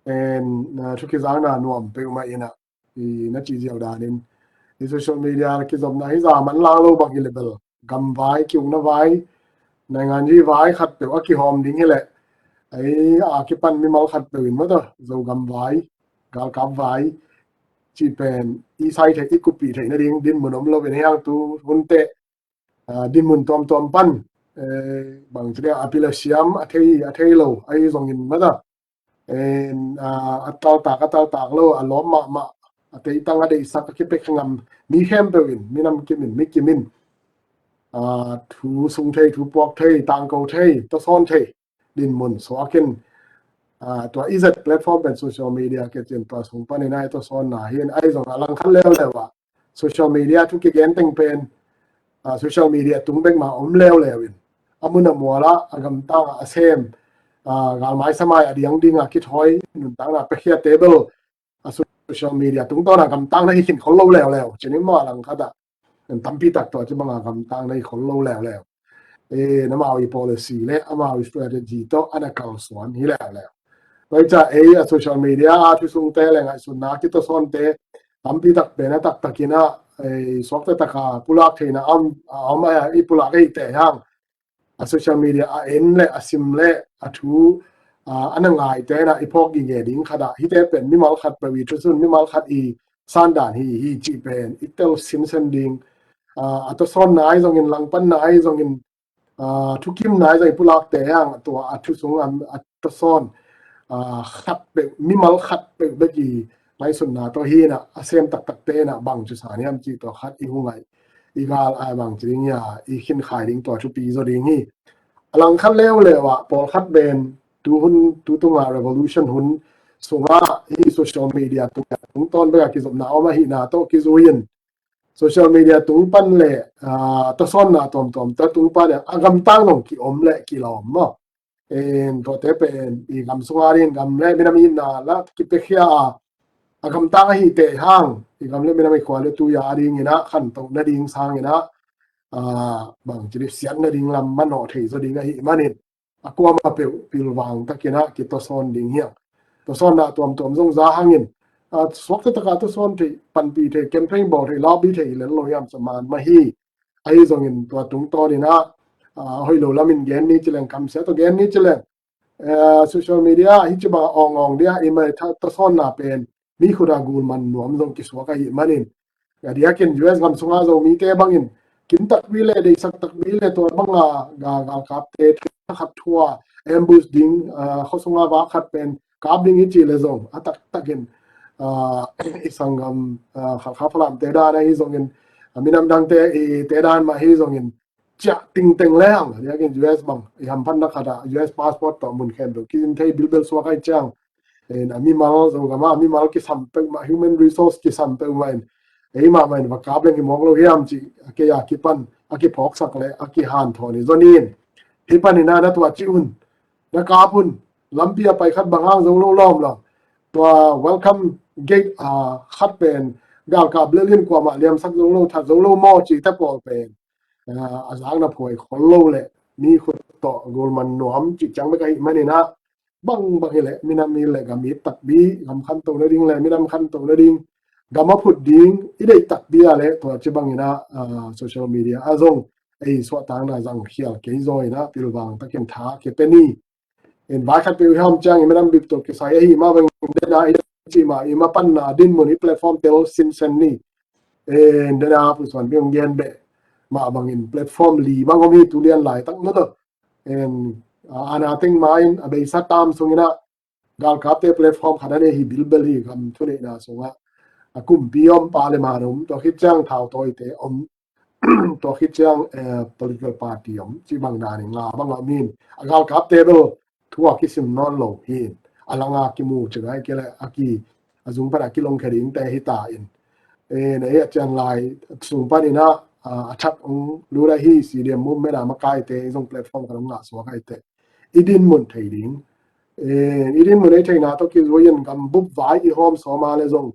En, ah, thu kizangna nuam peuhmah ina. I na ci ziau danin. I social media kizopna hi za manlang lo bang hi le bel. Gam vai, kiukna vai, nainganzi vai khat peuh a kihawm ding hi leh, ei a kipan mimal khat peuh in mata, Zogam vai, galkap vai, cih pen i sai theih, i kuppih theih nading dinmun om lo in hiang tu hunte, ah, dinmun tuamtuam pan, eh, bang ci dia a pil a siam, a thei, a thei lo, ahi zongin mata, en, ah, a taltak, a taltak lo, a lawm mahmah, a teitang a deihsak, a kipek ngam mi khempeuh in, minam kim in, mi kim in, aa, thu sung thei, thu puak thei, tangko thei, tawsawn thei dinmun suakin, aa, tua i zat platform pen social media kicin tua sung panin a i tawsawnna hi in, ahi zong a langkhat leuleu ah social media thu kigen teng pen, aa, social media tung bek mah om leuleu in, a mun a mual ah, a gamtang ah a sem, aa, galmai samai a diang ding a kithawi nuntakna piakhia table a social media tungtawn a gamtang na hi khin khol lo leuleu. Cin in mah langkhat ah tampi tak tua ci bang a gamtang na hi khol lo leuleu. E, amau i policy le amau i strategy tawh a na kalsuan hi leuleu. Tua hi ciang ei a social media a thu sungte le ngaihsutna kitawsawnte tampi tak pen a taktakin a, e, suakta tak a pulak theihna a om, a om a i pulak ahih teh hang, a social media a en le a sim le a thu, aa, a na ngaite in a i phawk gige ding khat ah, hihte pen mimal khat peuh i thusun, mimal khat i sandan hi hi cih pen i tel sinsen ding. Aa, a tawsawnna ahi zongin, langpanna ahi zongin, aa, thukimna ahi zongin i pulakte hang tua a thu sung a, a tawsawn, aa, khat peuh, mimal khat peuh bek i ngaihsutna tawh hi in a, a sem taktakte in a bangci sa hiam cih tua khat i hong ngaih, i gal a bangci ding hia i khinkhai ding tua thupi zaw ding hi. A langkhat leuleu ah pawlkhat pen tu hun, tu tunga revolution hun sungah hih social media tung, tungtawn bek a kizopna om ahihna tawh kizui in, social media tung pan le, aa, tawsawnna tuamtuam tawh tung pan le a gamtang zong kiom le kilawm maw. En, tuate pen i gam sunga ding, gam le minam itna la kipiakhia a, a gamtang ahih teh hang i gam le minam i khua le tui a dingin a khantoh nading sangin a, aa, bangci dih siat nading lam manawh thei zaw ding ahih manin, a kuamah peuh pilvang takin a kitawsawn ding hi hang. Tawsawnna tuamtuam zong za hangin, aa, suakta tak a tawsawn thei, panpih thei, campaign bawl thei, lobby thei lel lo hiam, sa man mah hi. Ahi zongin tua tungtawn in a, aa, hoih lo lamin gen ni ci leng, kamsia tawh gen ni ci leng, aa, social media hi ci bang a awngawng dia i mai tha tawsawnna pen mi khut a gul man nuam zong kisuak ahih manin, a diakin U S gam sunga Zomite bangin kim takpi le, deisak takpi le, tua banga ga, galkapte thakhat thua ambush ding, aa, khua sunga vak khat pen kap ding i cih le zong a taktakin, aa, i sanggam, aa, Khalkha Falamte dan ahi zongin, a minam dangte i te dan mah hi zongin, ciah tingteng leng, a diakin U S bang i hamphatna khat ah U S passport tawh mun khempeuh kizin thei bilbel suak ahih ciang, en, a mimal, Zogam ah a mimal kisam peuhmah, human resource kisam peuhmah in, ei mahmah in va kap leng hi mawk lo hiam cih a kei a kipan a kiphawksak le a kihanthawn hi zaw ni in. Hih panin a na tua cih un, na kap un, lampi a pai khat bang hang zo lo lawm lo, tua welcome gate, aa, khat pen galkap lel in kuamah liamsak zo lo, that zo lo maw cihte pawl pen, aa, a zakna phuai khol lo le mi khut tawh gul man nuam cih ciang bek ahih manin a, bangbang hi leh minam it le gam it takpi, gam khantoh nading le minam khantoh nading, gam a phut ding i deih takpi a le tua ci bangin a, aa, social media a zong ei suahtakna zang khial kei zaw in a pilvang takin tha kipia ni. En, vai khat peuh i hawm ciang i minam bip tawh kisai ahih mah bangin dena i cih mah i mapanna dinmun i platform tel sinsen ni. En, dena Pu Suan Bia hong gen beh mah bangin platform li bang om hi tu lian laitak na tawh. En, a, ana teng ma in a beisa tam sungin a galkapte platform khat a nei hi bilbel hi gam thuneihna sungah. A kumpi om, parliament om, tua khit ciang thautawite om, tua khit ciang, eh, political party om, ci bang dan in nga bang a min a galkapte bel thu a kisim nawn lo hi in, a langa kimu ci ngai kei le a ki, a zung pan a kilong khe dingte hi ta in. Eh, na ei a cian lai sung panin a, a, a thak ong lut a hi, C D M movement a makaite zong platform khat ong ngah suak a hi teh i dinmun thei ding. Eh, i dinmun ei theihna tawh kizui in gam bup vai i hawm sawm a le zong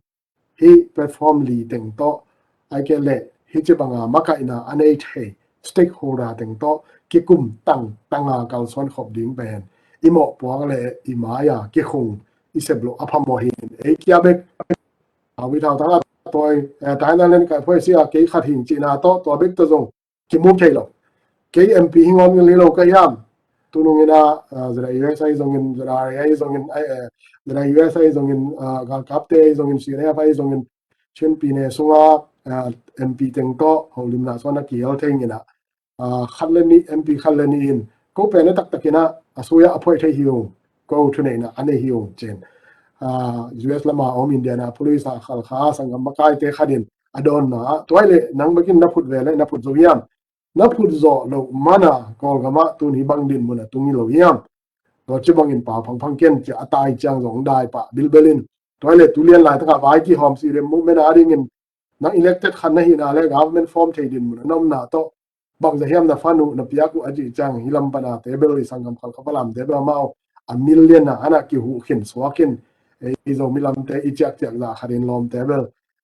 hih platform li teng tawh, ahih kei leh hih ci banga makaihna a nei thei stakeholder teng tawh kikum tangtang a kalsuan khop ding pen i mawhpuak le i mai-a kikhung i sep loh a phamawh hi in. Ei kia bek a wi thau tang a tawi, eh, taina len kai phuai si a kei khat hing cihna tawh tua bek tawh zong kimuk thei lo. Kei M P hi ngawn ngil hi lo ka hiam? Tunung in a, ah, Z I U S ahi zongin, Z R A ahi zongin, ai, eh, Z I U S ahi zongin, ah, galkapte ahi zongin, C N F ahi zongin, Chin pyine sunga, ah, M P teng tawh holimna suan a kihel thei ngin a, ah, khat le nih, M P khat le nih in ko pen a taktakin a, a sui a a phuai thei hi ung, ko thuneihna a nei hi ung cin. Ah, U S lama om Indianapolis a Khalkha sanggam makaite khat in a dawnna ah, tua hi leh nang bekin na phut ve le na phut zo hiam? na phut zawh loh mana Kawlgam ah tun hih bang dinmun a tung hi lo hiam? Tua ci bangin pau phangphang ken ci a, a tai ciang zong dai pah bilbel in. Tua hi leh tu lian laitak ah vai kihawm CDM movement a dingin nang elected khat na hihna leh government form thei dinmun a na omna tawh bangzah hiam na pan uh na piak uh a cih ciang hih lam pan a te bel i sanggam Khalkha Falam te bel amau a million a ana kihuh khin suak in, ei Zomi lamte i ciakciak zah khat in lawmte bel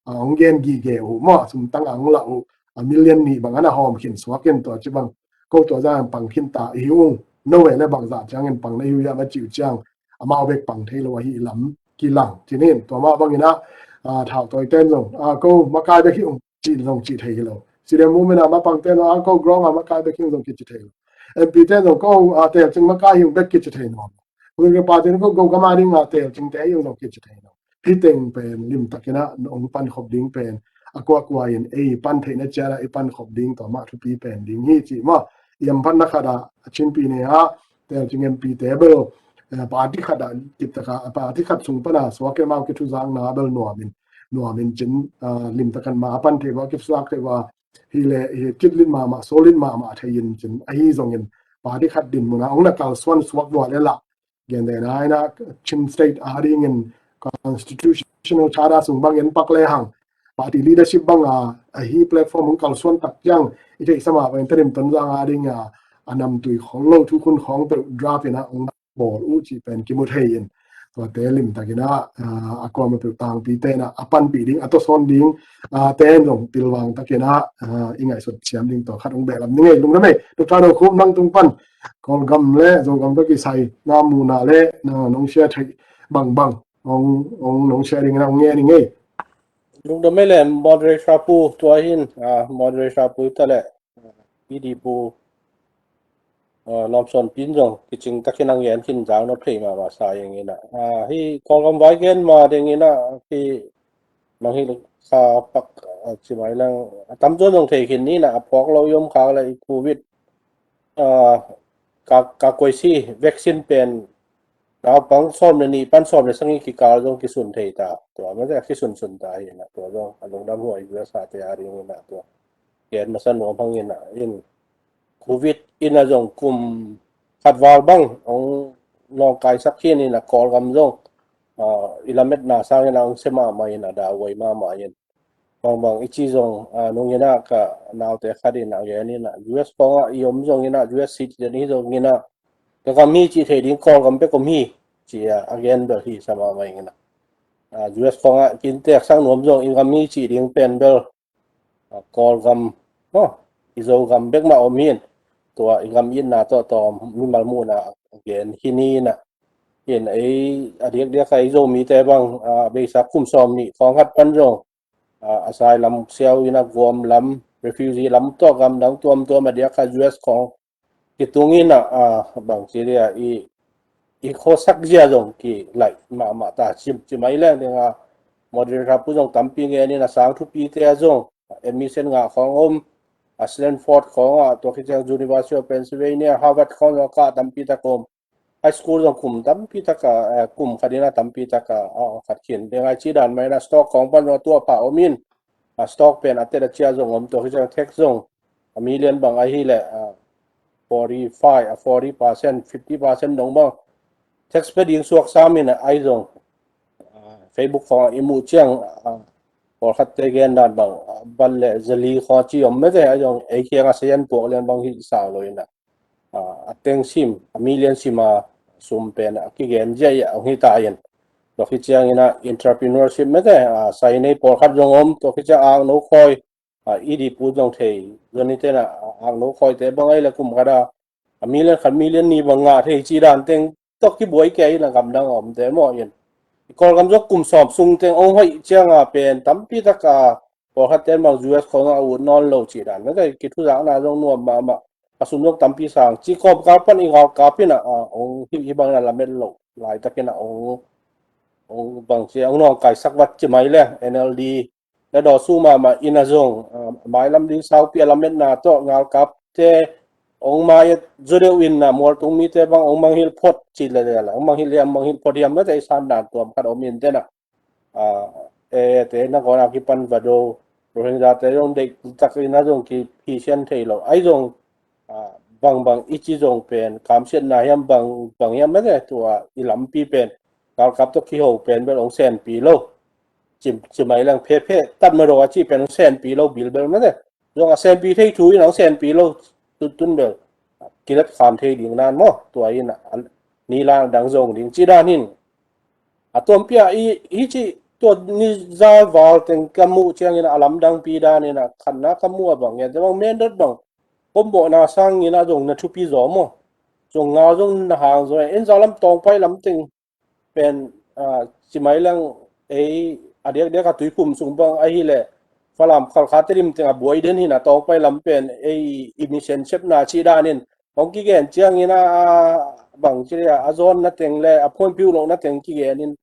a hong gen gige uh maw, a sum tang a hong lah uh a million nih bang ana hawm khin suak in, tua ci bang ko tua zah pang khin ta i hi ung. No ve leh bangzah ciangin pang na hi uh hiam a cih uh ciang amau bek pang thei lo ahi lam kilang. Ci ni in tua mah bangin ah, a, thautawi ten zong, a, ko makai bek hi ung ci zong ci thei hi lo. CDM movement a mapang ten zong, a, ko grong a makai bek hi ung zong kici thei lo. MP ten zong ko, a, telcing makai hi ung bek kici thei nawn lo. Hui ka pa ten ko, ko gam a ding a telcing te hi ung zong kici thei lo. Hih teng pen limtakin ah nong pankhop ding pen a kuakua in ei pan theihna ciat ah i pankhop ding tua mah thupi pen ding hi ci mah. I hamphatna khat ah a Chin pi ne ah telcing MP te bel, eh, party khat ah kiptak a, party khat sung pan a suak in amau kithuzakna bel nuamin, nuamin cin, ah, limtakin mah a pan thei uh a, kithuzak thei uh a, hi leh hi kitlit mahmah, sawlin mahmah thei in cin ahi zongin party khat dinmun a hong na kalsuan suak uh a leh lah, gentehna in ah Chin State a dingin constitutional charter sung bangin pak lehang party leadership bang a, ahi platform hong kalsuan tak ciang i theihsa mah bangin Tedim Tonzang a ding a, a namtui khol lo thukhun khawng peuh draft in ah hong bawl uh cih pen kimu thei in, tuate limtakin ah, a, a kuamah peuh tangpi ten ah a panpih ding, a tawsawn ding, a, ten zong pilvang takin ah, a, i ngaihsut siam ding tua khat hong behlap ning ei. Lungdam ei, Doctor Do Khup, nang tung pan Kawlgam leh Zogam tawh kisai na muhna leh na nong share theih bangbang hong, hong nong share ding in ah hong ngen ning ei. Lungdam ei leh moderator pu, tua hi in, a, moderator pu hi ta leh P D pu, a, Lawmsawn pi in zong kicing takin a ngen khin zang nop thei mahmah sa ing in ah. A, hih Kawlgam vai gen ma ding in ah, hih nang hih kha pak, a, ci mai lang a tamzaw zong thei khin ni in ah, a phawk lo i om khak leh i Covid, a, ka, ka koisi vaccine pen naupang sawm leh nih pan sawm leh sagih kikal zong kisun thei ta. Tua mah zia kisunsun ta hi in ah, tua zong a lungdam huai U S A te a ding in ah tua gen masa nuam hang in ah, in Covid in ah zong kum khat val bang hong nawngkaisak khin in ah, Kawlgam zong, a, i lametna sangin ah hong sia mahmah in ah, dah huai mahmah in. Bangbang i ci zong, a, nung in ah ka naute khat in ah gen in ah, U S khawng ah i om zong in ah, U S citizen i hi zong in ah, ka gam hi cih thei ding Kawlgam bek om hi ci a, a gen bel hi sa mahmah ing in ah. A, U S khawng ah kin teeksak nuam zong i gam hi cih ding pen bel, a, Kawlgam, no, i Zogam bek mah om hi in, tua i gam itna tawh tawm mimal muhna gen hi ni in ah. In ei a diakdiak a i Zomite bang, a, beisa kum sawm nih khawng khat pan zong, a, asylum siau in ah Guam lam, refugee lam tawh gamdang tuamtuam a diak a U S khawng kitung in ah, a, bangci dia i, i khuasak zia zong kilaih mahmah ta, ci, ci mai leng ding a, moderator pu zong tampi ngen in ah, sang thupite ah zong admission ngah khawng om, a, Stanford khawng ah, tua khit ciang University of Pennsylvania, Harvard khawng zong kah tampi tak om. High school zong kum tampi tak a, eh, kum khat in ah tampi tak a, a, khat khin. Deng ai ci dan mai na stock khawng pan zong tua pha om in, a, stock pen a tet a cia zong om, tua khit ciang tax zong a million bang ahi leh, a, forty five, a, forty percent, fifty percent dong bang tax pia ding suak sam in ah, ai zong, a, Facebook khawng ah i muh ciang, a, pawlkhatte gen dan bang, a, bal leh zali khawng ci om mete, ai zong ei kiang ah sayan puak lian bang hi sau lo in ah, a, a teng sim, a million sim a sum pen a kigen zia i a hong hi ta in. Tua khit ciang in ah entrepreneurship mete, a, sai nei pawlkhat zong om, tua khit ciang akno khawi, a, i di pu zong thei, zoni ten ah, a, akno khawite bang ai leh kum khat a, a million khat million nih bang ngah thei ci dan teng tawh kibuai kei in ah gamdang a omte maw in. I Kawlgam zong kum sawm sung teng hong hoih ciang a pen tampi tak a, pawlkhat ten bang U S khawng ah ut nawn lo ci dan. Mete kithuzakna zong nuam mahmah. A sum zong tampi sang. Ci kawmkal pan i galkap in ah, a, hong hi, hi bang in ah lamet lo. Laitakin ah hong, hong bangci, hong nawngkaisak vat ci mai leh, N L D. Na dawsu mahmah in ah zong, a, mailam ding saupi a lametna tawh galkapte hong mai a zaw deuh in ah, mualtung mite bang hong mangngilh phot ci leh leh, hong mangngilh hiam, mangngilh phot hiam mete i san dan tuam khat om in ten ah. A, e, te na kawna kipan va do, Rohingya te zong deih tak in a zong ki phisian thei lo. Ai zong, ah, bangbang i ci zong pen, kamsiatna hiam bang, bang hiam mete tua i lampi pen, galkap tawh kiho pen bel hong senpi lo. Ci, ci mai leng phephe, tat ma do a ci pen hong senpi lo bilbel mete. Zong a senpi thei thu in hong senpi lo, tun, tun bel. Kilet kham thei ding nan maw, tua in a, ni lang dang zong ding ci dan in. A tuampia i, hi ci tua ni za val teng ka muh ciangin a lamdangpi dan in a khatna ka muh a bang ngen, te bang mendat bang. Kombawhna sangin a zong na thupi zaw maw. Zong nga zong na hang zaw, en za lam tawng pai lam teng pen, ah, ci mai lang ei a diakdiak a Tuiphum sung bang ahileh Falam Khalkha Tedim teng a buai den hi na tawng pai lam pen ei i mission sepna ci dan in hong kigen ciangin a, a bang ci a, a zawn na teng le a phuanpiu lo na teng kigen in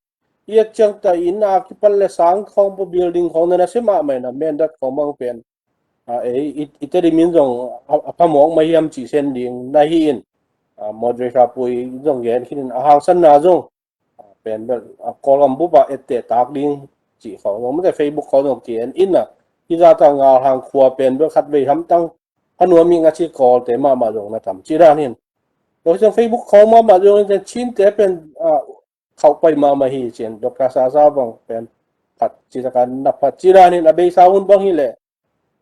i et ciang ta in a kipan le sang khawng pawl building khawng na na sem a mai na mendat khawng bang pen. A, ei, i, i Tedim in zong a, a phamawk ma hiam ci sen ding na hi in, a, moderator pui zong gen khin in a hangsanna zong, a, pen bel, a, Kawlgam bup a etteh tak ding ci khawng zong mete Facebook khawng zong ki en in a, hi za ta ngal hang khua pen bel khat vei hamtang, kha nuam i nga ci Kawlte mahmah zong na tam ci dan hin. Tua hi zong Facebook khawng mahmah zong in Chinte pen, a, khauh pai mahmah hi cin, Doctor Sasa bang pen phat ci taka na phat ci dan in a beisa hun bang hileh,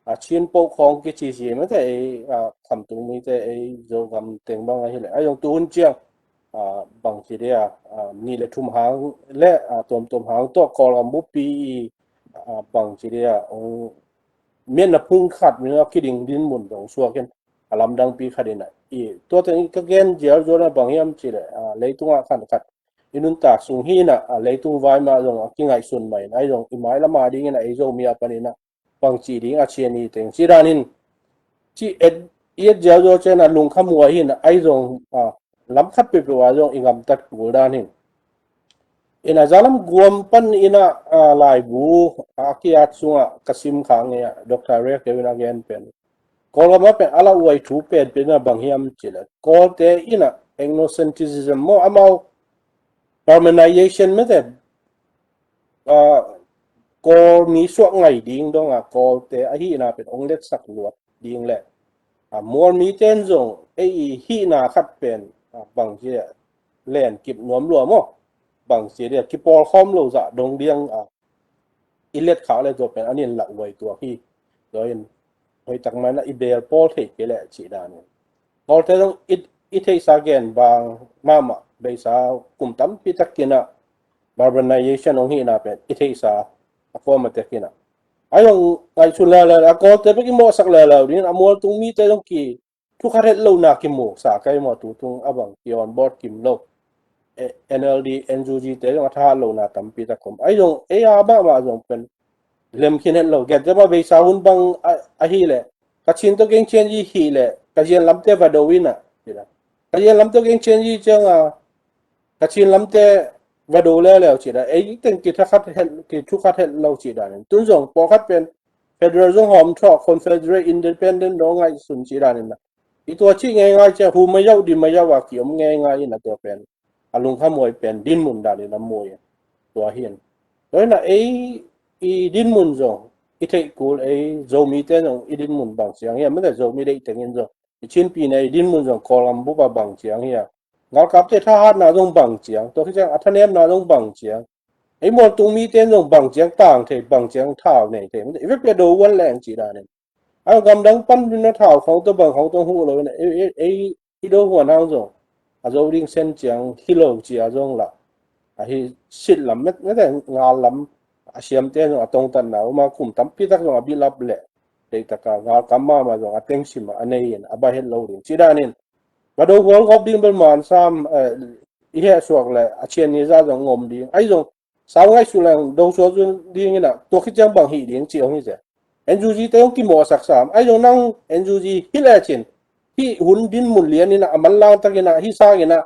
a, Chin poh khawng kici ci mete ei, a, khamtung mite ei Zogam teng bang ahileh. A zong tu hun ciang, a, bang ci dia, a, ni le thum hang le, a, tuamtuam hang tawh Kawlgam buppi i, a, bang ci dia, ong mian na phung khat min a kiding din mun dong suakin a lamdangpi khat in a i. Tua teng i ka gen zial zual na bang hiam ci le, a, leitungah khan khat i nuntak sung hi na, a, leitung vai mah zong a kingaihsun mai na, ai zong i mai lama dingin a ei Zomi a panin a bang ci ding a cian i teng ci dan in ci et, i et zial zual cian a lungkham uh a hin a ai zong, a, lam khat peuhpeuh a zong i ngamtat kul dan hin. In a zalam guam pan in a, a, laibu a kiat sungah ka sim khang nge a Doctor Rek Kevin a gen pen. Kawlgam a pen a lauhuai thu pen pen a bang hiam ci le. Kawlte in a ethnocentrism maw amau Burmanization mete, a, Kawl mi suak ngai ding dong a Kawlte a hihna pen ong letsak luat ding le. A, Mual miten zong ei i hihna khat pen, a, bang ci le len kip nuam lua maw. Bang ci le kipawl khawm lo zah dong diang a i let khak le tua pen an in lauhuai tuak hi. Tua in hoih tak mai na i bel pawl thei kei le ci dan in. Kawlte zong i, i theihsa gen bang mahmah beisa kum tampi tak kin a Burmanization ong hihna pen i theihsa a kuamah tek in a. A zong ngaihsun leuleu a Kawlte bek i mawhsak leuleu ding a Mual tung mite zong ki thukhat het lohna kimu sa kai maw tu tung a bang ki on board kim lo. E, N L D, N U G te zong a thahat lohna tampi tak om. Ai zong ei a mahmah zong pen lem khin het lo. Gen te mah beisa hun bang a, a hi le. Kachin tawh geng cian hi hi le. Ka zian lamte va do in a. Ka zian lamte geng cian hi ciang a. Kachin lamte va do leuleu ci dan. Ei teng ki thakhat het, ki thukhat het lo ci dan. Tun zong pawlkhat pen Federal zong hawm thawh, Confederate Independent dong ngaihsun ci dan in a. I tua ci ngeingai cia hu mayau di mayau a ki om ngeingai in a tua pen. A lungkhamhuai pen dinmun dan in a muai a. Tua hi in. Tua in a ei i dinmun zong, i theih kul ei Zomite zong i dinmun bang ciang hiam, mete Zomi deih tengin zong. I Chinpi nei dinmun zong Kawlgam bup a bang ciang hiam. Galkapte thahatna zong bang ciang, tua khit ciang a thanemna zong bang ciang. Ei Mualtung mite zong bang ciang tang thei, bang ciang thau nei thei. I vek pia do huan leng ci dan in. A gamdang pan na thau khawng tawh bang khawng tawh huh lo in ei, ei, ei i do huan hang zong. A zo ding sen ciang hi lo ci a zong la. A hi sit lam met, met ngal lam a siamte zong a tongtatna, uma kum tampi tak zong a bilap le. Deih taka ngal kam mahmah zong a tengsim a nei in, a bai het lo ding. Ci dan in. Ka do hual gawp ding bel man sam, eh, i heh suak le a cian ni za zong ngom ding. Ai zong, sau ngaihsut leng do suak zun ding in a, tua khit ciang bang hih ding ci hong hi se. N U G te hong kimawhsak sam. Ai zong nang N U G hi le cin. Hih hun dinmun lian in a, a manlang tak in a, hih sang in a,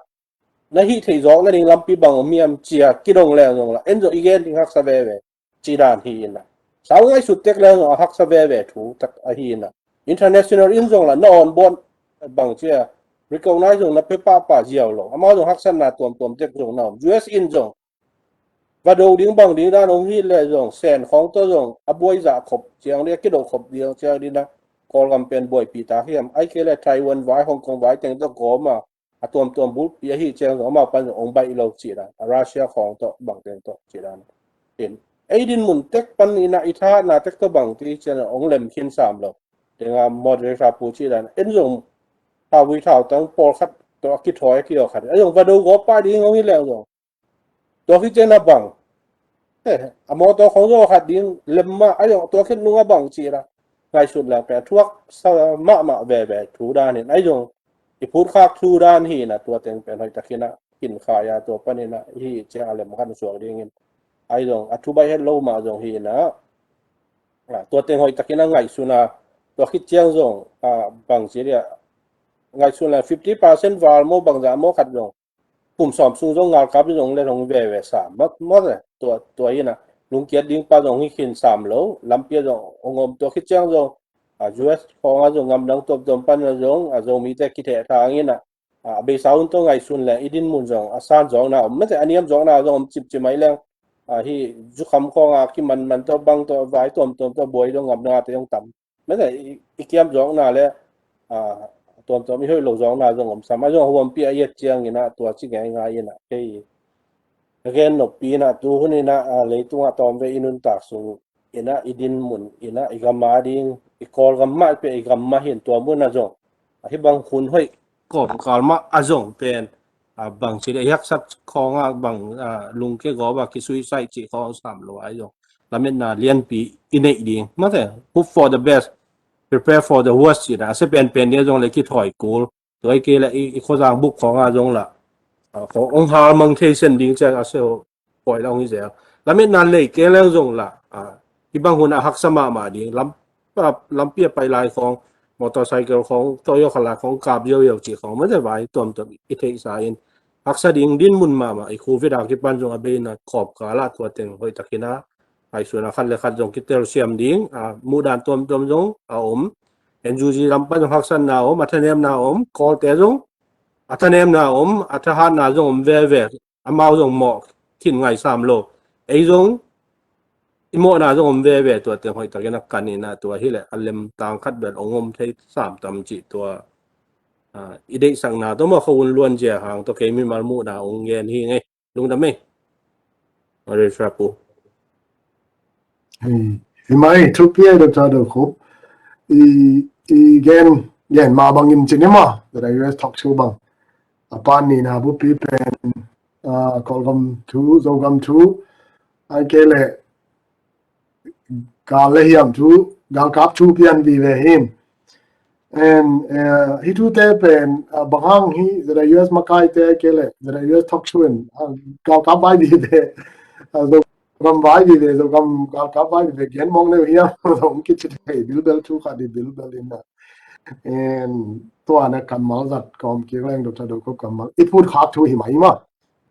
na hih theih zawk na ding lampi bang om hiam cia kidong leng zong la. En zong i gen ding haksa veve. Ci dan hi in a. Sau ngaihsut tek leng zong a haksa veve thu tak ahi in a. International in zong la na on board bang cia recognize zong na pe pahpah ziau lo. Amau zong haksatna tuamtuam tek zong na om. U S in zong va do ding bang ding dan hong hi leh zong, Sen khawng tawh zong a buai zah khop ciang ding, a kido khop ding ciang ding na, Kawlgam pen buaipih ta hiam, ahih kei leh Taiwan vai, Hong Kong vai teng tawh gawm a, a tuamtuam bulpi ahih ciang zong amau pan zong hong baih lo cih dan, a Russia khawng tawh bang teng tawh cih dan. In, ei dinmun tek pan in ah i thahatna tek tawh bang ti ciang hong lem khin sam lo. Teng a moderator pu cih dan, en zong thauvui thautang pawlkhat tawh a kithawi a kiaw khat, a zong va do gawp pah ding hong hi leng zong, tua khit ciang a bang, eh, a mawtaw khawng zaw khat ding lem mah, a zong tua khit nung a bang cih la, ngaihsut leng pen a thuak sa mahmah veve thu dan in, a zong i phutkhak thu dan hi in ah, tua teng pen hoih takin ah kinkhai a, tua panin ah hih ciang a lem khat suak dingin, a zong a thu baih het lo mah zong hi in ah, ah, tua teng hoih takin ah ngaihsun a, tua khit ciang zong, ah, bang ci dia, ngaihsun leng fifty percent val maw, bangzah maw khat zong, kum sawm sung zong galkap zong le hong veve sam mawk mawk e. Tua, tua in ah lungkiat ding pa zong hi khin sam lo, lampi ah zong hong om, tua khit ciang zong, ah, U S khawng ah zong, gamdang tuamtuam pan ah zong, ah, Zomite kithehthang in ah, ah, a beisa hun tawh ngaihsun leng i dinmun zong a san zawkna om mate, a niam zawkna zong om cipcip mai leng, ah, hih zukham khawng a kimanman tawh, bang tawh, vai tuamtuam tawh buai dong, gamdang a te zong tam mate, i, i kiam zawkna le, ah, tuamtuam i hoih lo zawkna zong om sam, a zong a huampi a i et ciangin ah tua ci ngeingai in ah, kei a gen noppi in ah, tu hun in ah, ah, leitungah tawmvei i nuntak sung in ah, i dinmun in ah, i gam a ding, i Kawlgam mah, i pia i gam mah hi in, tua mun ah zong, ah, hih bang hun hoih kawmkal mah a zong pen, ah, bang ci le, i haksat khawng ah bang, ah, lungkia gawp a kisuicide cih khawng sam lo a, a zong lametna lianpi i neih ding mate, hope for the best, prepare for the worst cih dan, a sia penpen ding a zong le kithawi kul, tua ahih kei leh i, i khuazang bup khawng ah zong la, ah, khawng hong hal mang thei sen ding ciang a sia pawi la hong hi zel. Lametna lei kei leng zong la, ah, hih bang hun ah haksa mahmah ding, lam, ah, lampi a pai lai khawng, motorcycle khawng, Toyota lai khawng, kap ziauziau cih khawng mate, vai tuamtuam i theihsa in, haksa ding dinmun mahmah, i Covid a kipan zong a bei in ah kawmkal ah tua teng hoih takin ah ngaihsun a, khat le khat zong kitelsiam ding, ah, muhdan tuamtuam zong a om. N U G lam pan zong haksatna a om, a thanemna a om, Kawlte zong a thanemna a om, a thahatna zong om veve, amau zong mawh khin ngai sam lo. Ei zong i mawhna zong om veve, tua teng hoih takin a kan in ah, tua hi leh a lemtang khat bel hong om thei sam tam cih tua, ah, i deihsakna tawh maw, kha un luan zia hang tawh kei mimal muhna hong gen hi ing ei. Lungdam ei. Moderator pu. Hi, hi mai, thupi ei, Doctor Do Khup. I, i gen, gen mah bangin ci ni maw, the U S talk show bang. A pan nihna bupi pen, ah, Kawlgam thu, Zogam thu, ahih kei leh gal le hiam thu, galkap thu pian vive hi in. And, eh, hih thute pen, ah, bang hang hi, the U S makaite kei leh the U S talk show in, ah, galkap vai vive, ah, Zogam vai vive, Zogam galkap vai vive, gen mawk neu hiam, zong kici thei bilbel, thu khat hi bilbel in ah. And tua na kammal zat kawm kik leng, Doctor Do Khup, kammal i phutkhak thu hi mai maw.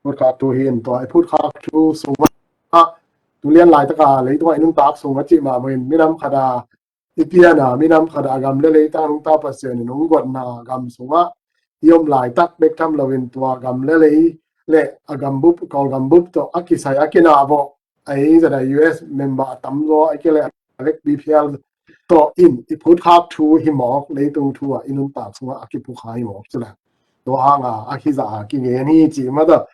Phutkhak thu hi in, tua i phutkhak thu sungah, tu lian laitak a leitungah i nuntak sungah cih mah bangin, minam khat a i pian a, minam khat a gam le leitang nungta Pasian in hong guatna gam sungah i om laitak bek tham loin, tua gam le lei le a gambup, Kawlgam bup tawh a kisai a kinah vawh, ei, the U S member a tamzaw, ahih kei leh a vekpi phial tawh in i phutkhak thu hi mawk, leitung thu ah i nuntak sungah a kiphukhak hi mawk ci leh, tua hang a, a kizah a kingen hi cih mah tawh.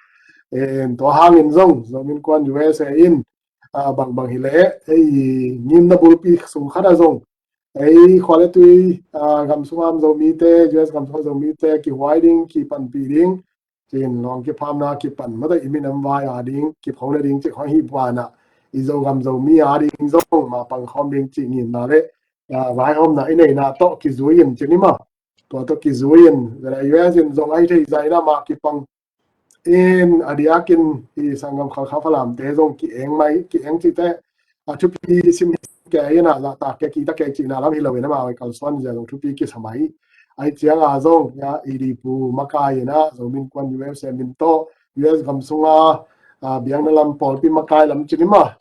Em, tua hangin zong, Zominnkuan U S A in, ah, bangbang hi leh, ei, ngimna bulpi sung khat ah zong, ei, khua le tui, ah, gam sungah om Zomite, U S gam sungah Zomite kihuai ding, kipanpih ding, cin lawng kiphamna kipan mah tawh, i minam vai a ding kiphona ding cih khawng hi banah, i Zogam Zomi a ding zong mapang khawm ding cih ngimna le, ah, vaihawmna i neihna tawh kizui in ci ni maw. Tua tawh kizui in, U S in zong a hi thei zaina mah kipang in, a diakin i sanggam Khalkha Falam te zong ki-eng mai, ki-eng cihte, a thupi sim kei in ah, zahtak kei, kihta kei cihna lam hi loin, amau i kalsuan zia zong thupi kisa mai. Ahih ciang a zong, ya, i dipu makai in ah, Zominnkuan U S A min tawh, U S gam sunga, ah, biakna lam, pawlpi makai lam ci ni maw,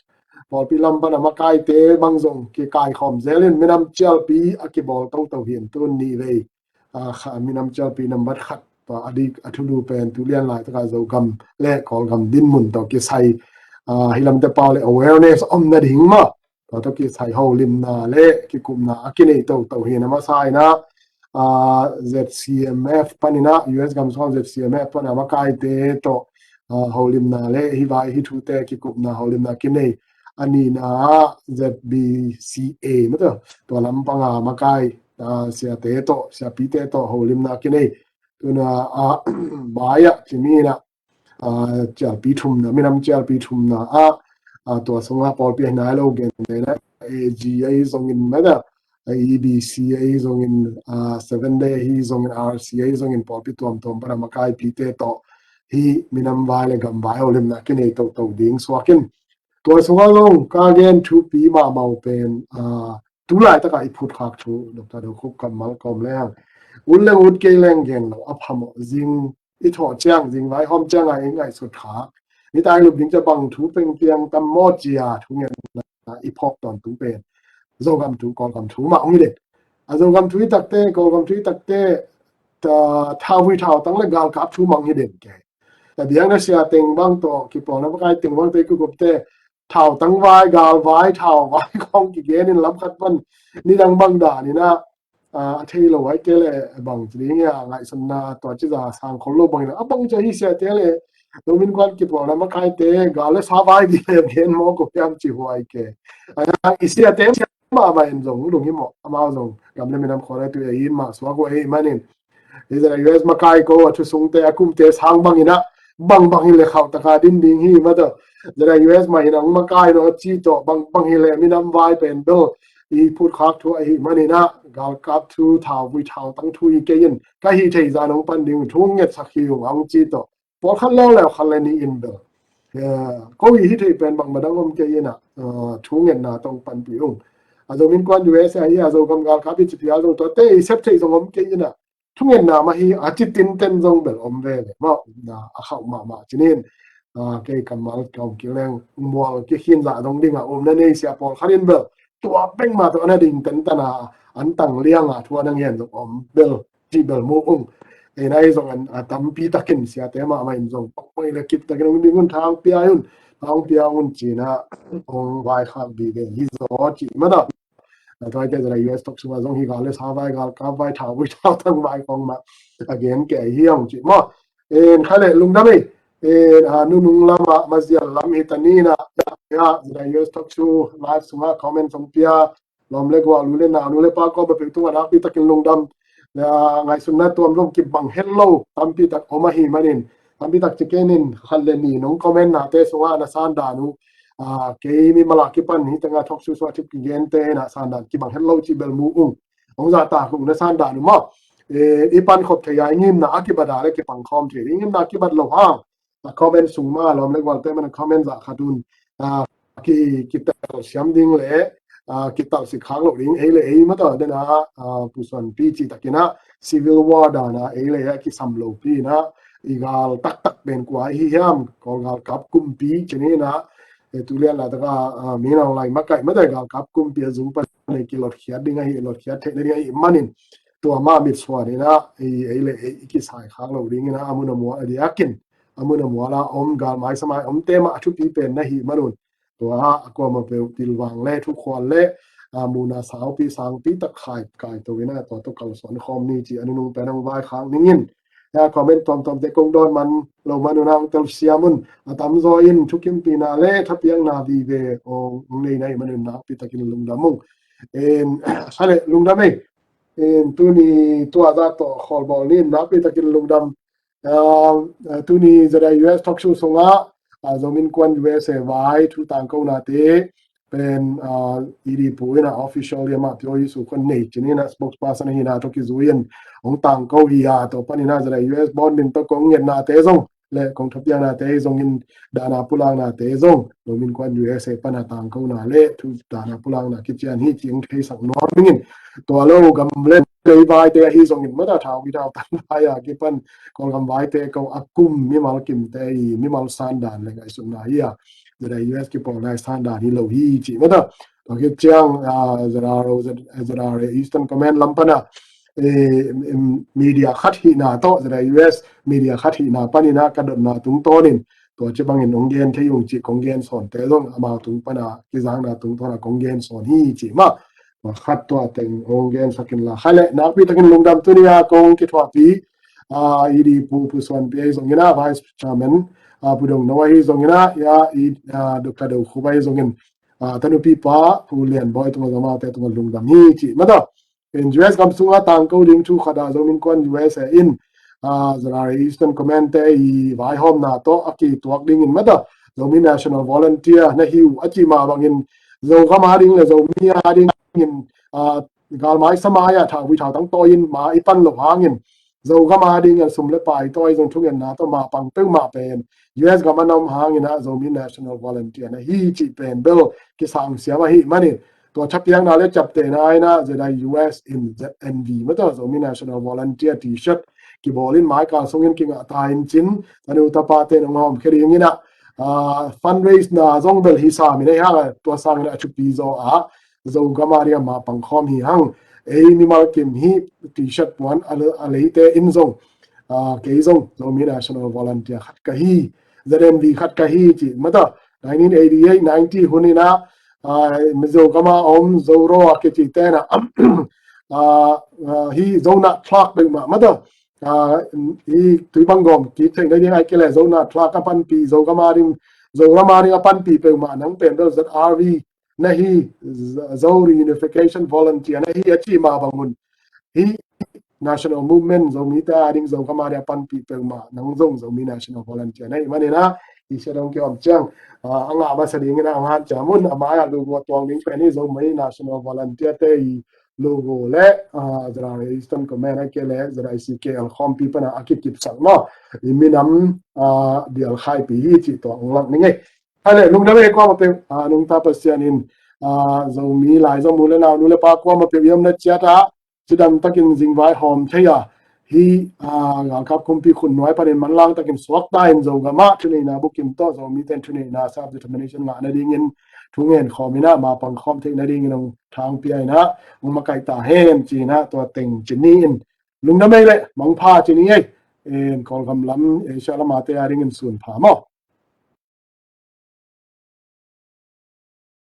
pawlpi lam pan a makaite bang zong kikaikhawm zel in, minam cialpi a kibawl toto hi in, tun nih vei, ah, kha, minam cialpi nambat khat, tua a dik a thulu pen tu lian laitak a Zogam le Kawlgam dinmun tawh kisai, hi lamte pau le awareness om nading mah, tua tawh kisai holimna le kikupna a kinei toto hi na masa in ah, Z C M F panin ah, U S gam sung Z C M F panin ah makaite tawh holimna le hi vai hi thute kikupna holimna kinei. A nihna ah Z B C A mah tawh, tua lampang a makai siate tawh, siapite tawh holimna kinei. Tuna a mai ah cimi in ah, cialpi thumna, minam cialpi thumna ah, tua sungah pawlpi ahi nai lo gen le na, A G ahi zongin mah tawh, E B C ahi zongin, Seven Day ahi zongin, R C ahi zongin, pawlpi tuamtuam pan a makaipite tawh hi minam vai le gam vai holimna kinei toto ding suak in. Tua sungah zong ka gen thupi mahmah pen, tu laitak a i phutkhak thu, Doctor Do Khup kammal kawm leng, ut leng ut kei leng gen lo a phamawh, zing i thawh ciang, zing vaihawm ciang a i ngaihsut khak, nitak i lup ding ciang bang thu peng piang tam maw ci a thungetna i phawk tawntung pen Zogam thu, Kawlgam thu mah hong hi den. A Zogam thu i takte, Kawlgam thu i takte, thauvui thautang le galkap thu mah hong hi den kei. Tua biakna sia teng bang tawh, kipawlna makai teng bang tawh i kikupte, thautang vai, gal vai, thau vai khawng kigen in lam khat pan nidang bang dan in ah, a thei lo ai kei le bang ci ding a, ngaihsutna tua ci za sang khol lo bang in ah, a bang ci a hi siate le, lo min kuan kipawlna makaite gal le sa vai di le gen maw ko piam ci huai kei. A i siate mahmah in zong lung hi mawh, amau zong gam le minam khual a tu e in mah suak uh ahih manin, hi zah U S makai ko a thu sungte, a kumte sang bang in ah, bang bang hi le khauh taka din ding hi mah tawh, zah U S mah in ang makai lo ci tawh, bang bang hi le minam vai pen bel i phutkhak thu ahih manin ah, galkap thu, thauvui thautang thu hi kei in, ka hih theih zah nong pan ding, thu ngetsak hi ung ang ci tawh, pawlkhat leuleu khat le nih in bel, ko i hih theih pen bang madang om kei in ah, thu ngetna tawh panpih ung. A Zogam innkuan U S A hi, a Zogam galkap i ci pial zong tuate i sep theih zong om kei in ah, thungetna mah hi a ci tinten zong bel om ve le mah, upna a khauh mahmah ci nin, kei kammal kawm kileng mual kikhin zah dong ding a upna nei sia pawlkhat in bel tua peng mah tawh a na ding tentan a, an tang liang a thu a na ngen zong om bel, cih bel mu ung. Ei nai zong a tampi takin siate mahmah in zong pawlkhat le kip takin hong ding un, thang pia un, thang pia un ci-in ah hong vaikhak vive hi zaw cih mah tawh. A tuaite zah U S thok sungah zong hi gal le sa vai, galkap vai, thauvui thautang vai khawng mah a gen kei hi hong cih maw. En kha le lungdam ei. En a nunung lamah mazial lam hi ta ni in ah, zah U S thok su live sungah comment hong pia, lawm le gual, u le nau, nu le pa kawm a peuh tungah nakpi takin lungdam. Ngaihsutna tuam lom kibang het lo tampi tak om ahih manin, tampi tak ci kei nin, khat le nih nong comment nate sungah na sandan uh, kei mimal a kipan hi tengah thok su suah thip kigente in ah sandan kibang het lo cih bel mu ung. Hong zahtak ung, na sandan uh maw. I pankhop thei a i ngimna a kibat a le kipangkhawm thei, i ngimna a kibat lo hang, a comment sung mah, lawm le gualte man a comment zah khat un, ki, kitel siam ding le kitel sik khak loh ding, ei le ei mah tawh den a, pusuanpi cih takin ah civil war dan a ei le ei a kisam lopi in ah, i gal taktak pen kua ahi hiam, Kawl galkap kumpi ci ni in ah, tu lian laitak a Min Aung Hlaing makaih mah tawh galkap kumpi a zung pan i kilotkhiat ding ahi, lotkhiat theih nading ahih manin, tua mah mitsuan in ah ei le ei i kisai khak loh ding in ah, a mun a mual a diakin, a mun a mual a om, gal maisa mai omte mah a thupi pen na hih man un, tua a kuamah peuh pilvang le thukhual le, a, muna saupi sangpi tak khai kaito in ah tua tawh kalsuan khawm ni cih a nunung pen hong vaikhak ning in. A comment tuamtuamte kong dawn man lo man un ah hong telsiam un, a tamzaw in thukimpina le thapiakna vive hong nei na hih man un nakpi takin lungdam ung. En kha le lungdam ei. En tuni tua zah tawh khawlbawl ni in nakpi takin lungdam. Tuni zah U S thok su sungah Zogam innkuan U S A vai thu tangkonate pen, ED pu in ah official liamah pio Yesu khuan nei ci ni in ah spokesperson ahi na tawh kizui in hong tangko hi a, tua pan in ah zah U S bawm din tawh kong ngetnate zong le kong thapiaknate zong in, dahna pulaknate zong Zogam innkuan U S A pan a tangkona le thu dahna pulakna kician hi cih hong theisak nuam ning in. Tua lo gam le lei vaite ahi zongin mah tawh thauvui thautang vai a kipan Kawlgam vaite ko a kum mimal kimte i mimal sandan le ngaihsutna hi a, zah U S kipawlna i sandan hi lo hi cih mah tawh. Tua khit ciang, zah ro, zah Eastern Command lam pan a media khat hihna tawh, zah U S media khat hihna pan in ah ka dotna tungtawn in Tua ci bangin hong gen thei ung cih kong gen sawnte zong amau tung pana kizakna tungtawna kong gen sawn hi cih mah. Tua khat tua teng hong gensak inla. Khaile, nakpi takin lungdam. Tuni a kong kithuahpih, ah, i di pu, Pu Suanpi ahi zongin ah, Vice Chairman, ah, Pu Dong No ahi zongin ah, ya, i, ah, Doctor Do Khup ahi zongin, ah, tanupipa Pu Lian Bawi tungah, zong amaute tungah lungdam hi cih mah tawh. In U S gam sungah tangko ding thu khat ah Zomi Innkuan U S A in, ah, Za Ra Eastern Command te i vaihawmna tawh a kituak dingin mah tawh, Zomi National Volunteer na hi uh a cih mah bangin, Zogam a ding le Zomi a dingin, ah, galmai samai ah thauvui thautang tawi in ma i pan loh hangin, Zogam a dingin sum le pai tawi zong thungetna tawh ma pang peuhmah pen U S gam a na om hangin ah Zomi National Volunteer na hi cih pen bel kisangsiam ahih manin, tua thapiakna le ciaptehna in ah Z I U S in Z N V mah tawh, Zomi National Volunteer T-shirt kibawl in mai kal sungin kingah ta in cin, tanu tapate nong hawmkhia dingin ah, ah, fundraise na zong bel hi sam in ahi hang, tua sangin a thupi zaw ah Zogam a dingin ma pangkhawm hi hang. Ei mimal kim hi T-shirt puan a le-, a leite in zong, ah, kei zong Zomi National Volunteer khat ka hi, Z N V khat ka hi cih mah tawh, nineteen eighty-eight ninety hun in ah, ah, Mizo gam a om Zoro a kici te in ah, ah, ah, hi Zonat Clark bek mah mah tawh, ah, hi Tuibang gawm kik theihna ding ahih kei leh Zonat Clark a panpih, Zogam a ding, Zoram a ding a panpih peuhmah nang pen bel Z R V na hi, Z-, Zo Reunification Volunteer na hi a cih mah bang un, hi National Movement, Zomite a ding, Zogam a ding a panpih peuhmah nang zong Zomi National Volunteer na hi manin ah, hi sia dong kiom ciang, ah, a ngah masa dingin ah, a ngah ciam un, a mai ah logo a tuang ding pen hi Zomi National Volunteer te i logo le, ah, Za Ra Eastern Command ahih kei leh Z I C K L khawmpi pana a kikipsak maw, i minam, ah, bial khaipih hi cih tua hong lak ning ei. Khaile, lungdam ei kuamah peuh, ah, nungta Pasian in, ah, Zomi lai Zomi u le nau, nu le pa kuamah peuh i omna ciat ah cidam takin zingvai hawm thei a, hi, ah, galkap kumpi khutnuai panin manlang takin suakta in Zogam ah thuneihna bukim tawh Zomite in thuneihna self determination ngah nadingin thungen khawm in ah ma pangkhawm theih nadingin hong thangpia in ah hong makaih ta hen ci in ah tua teng ci ni in, lungdam ei le mangpha ci ni ei. En Kawlgam lam, Asia lam a te a dingin sun pha maw.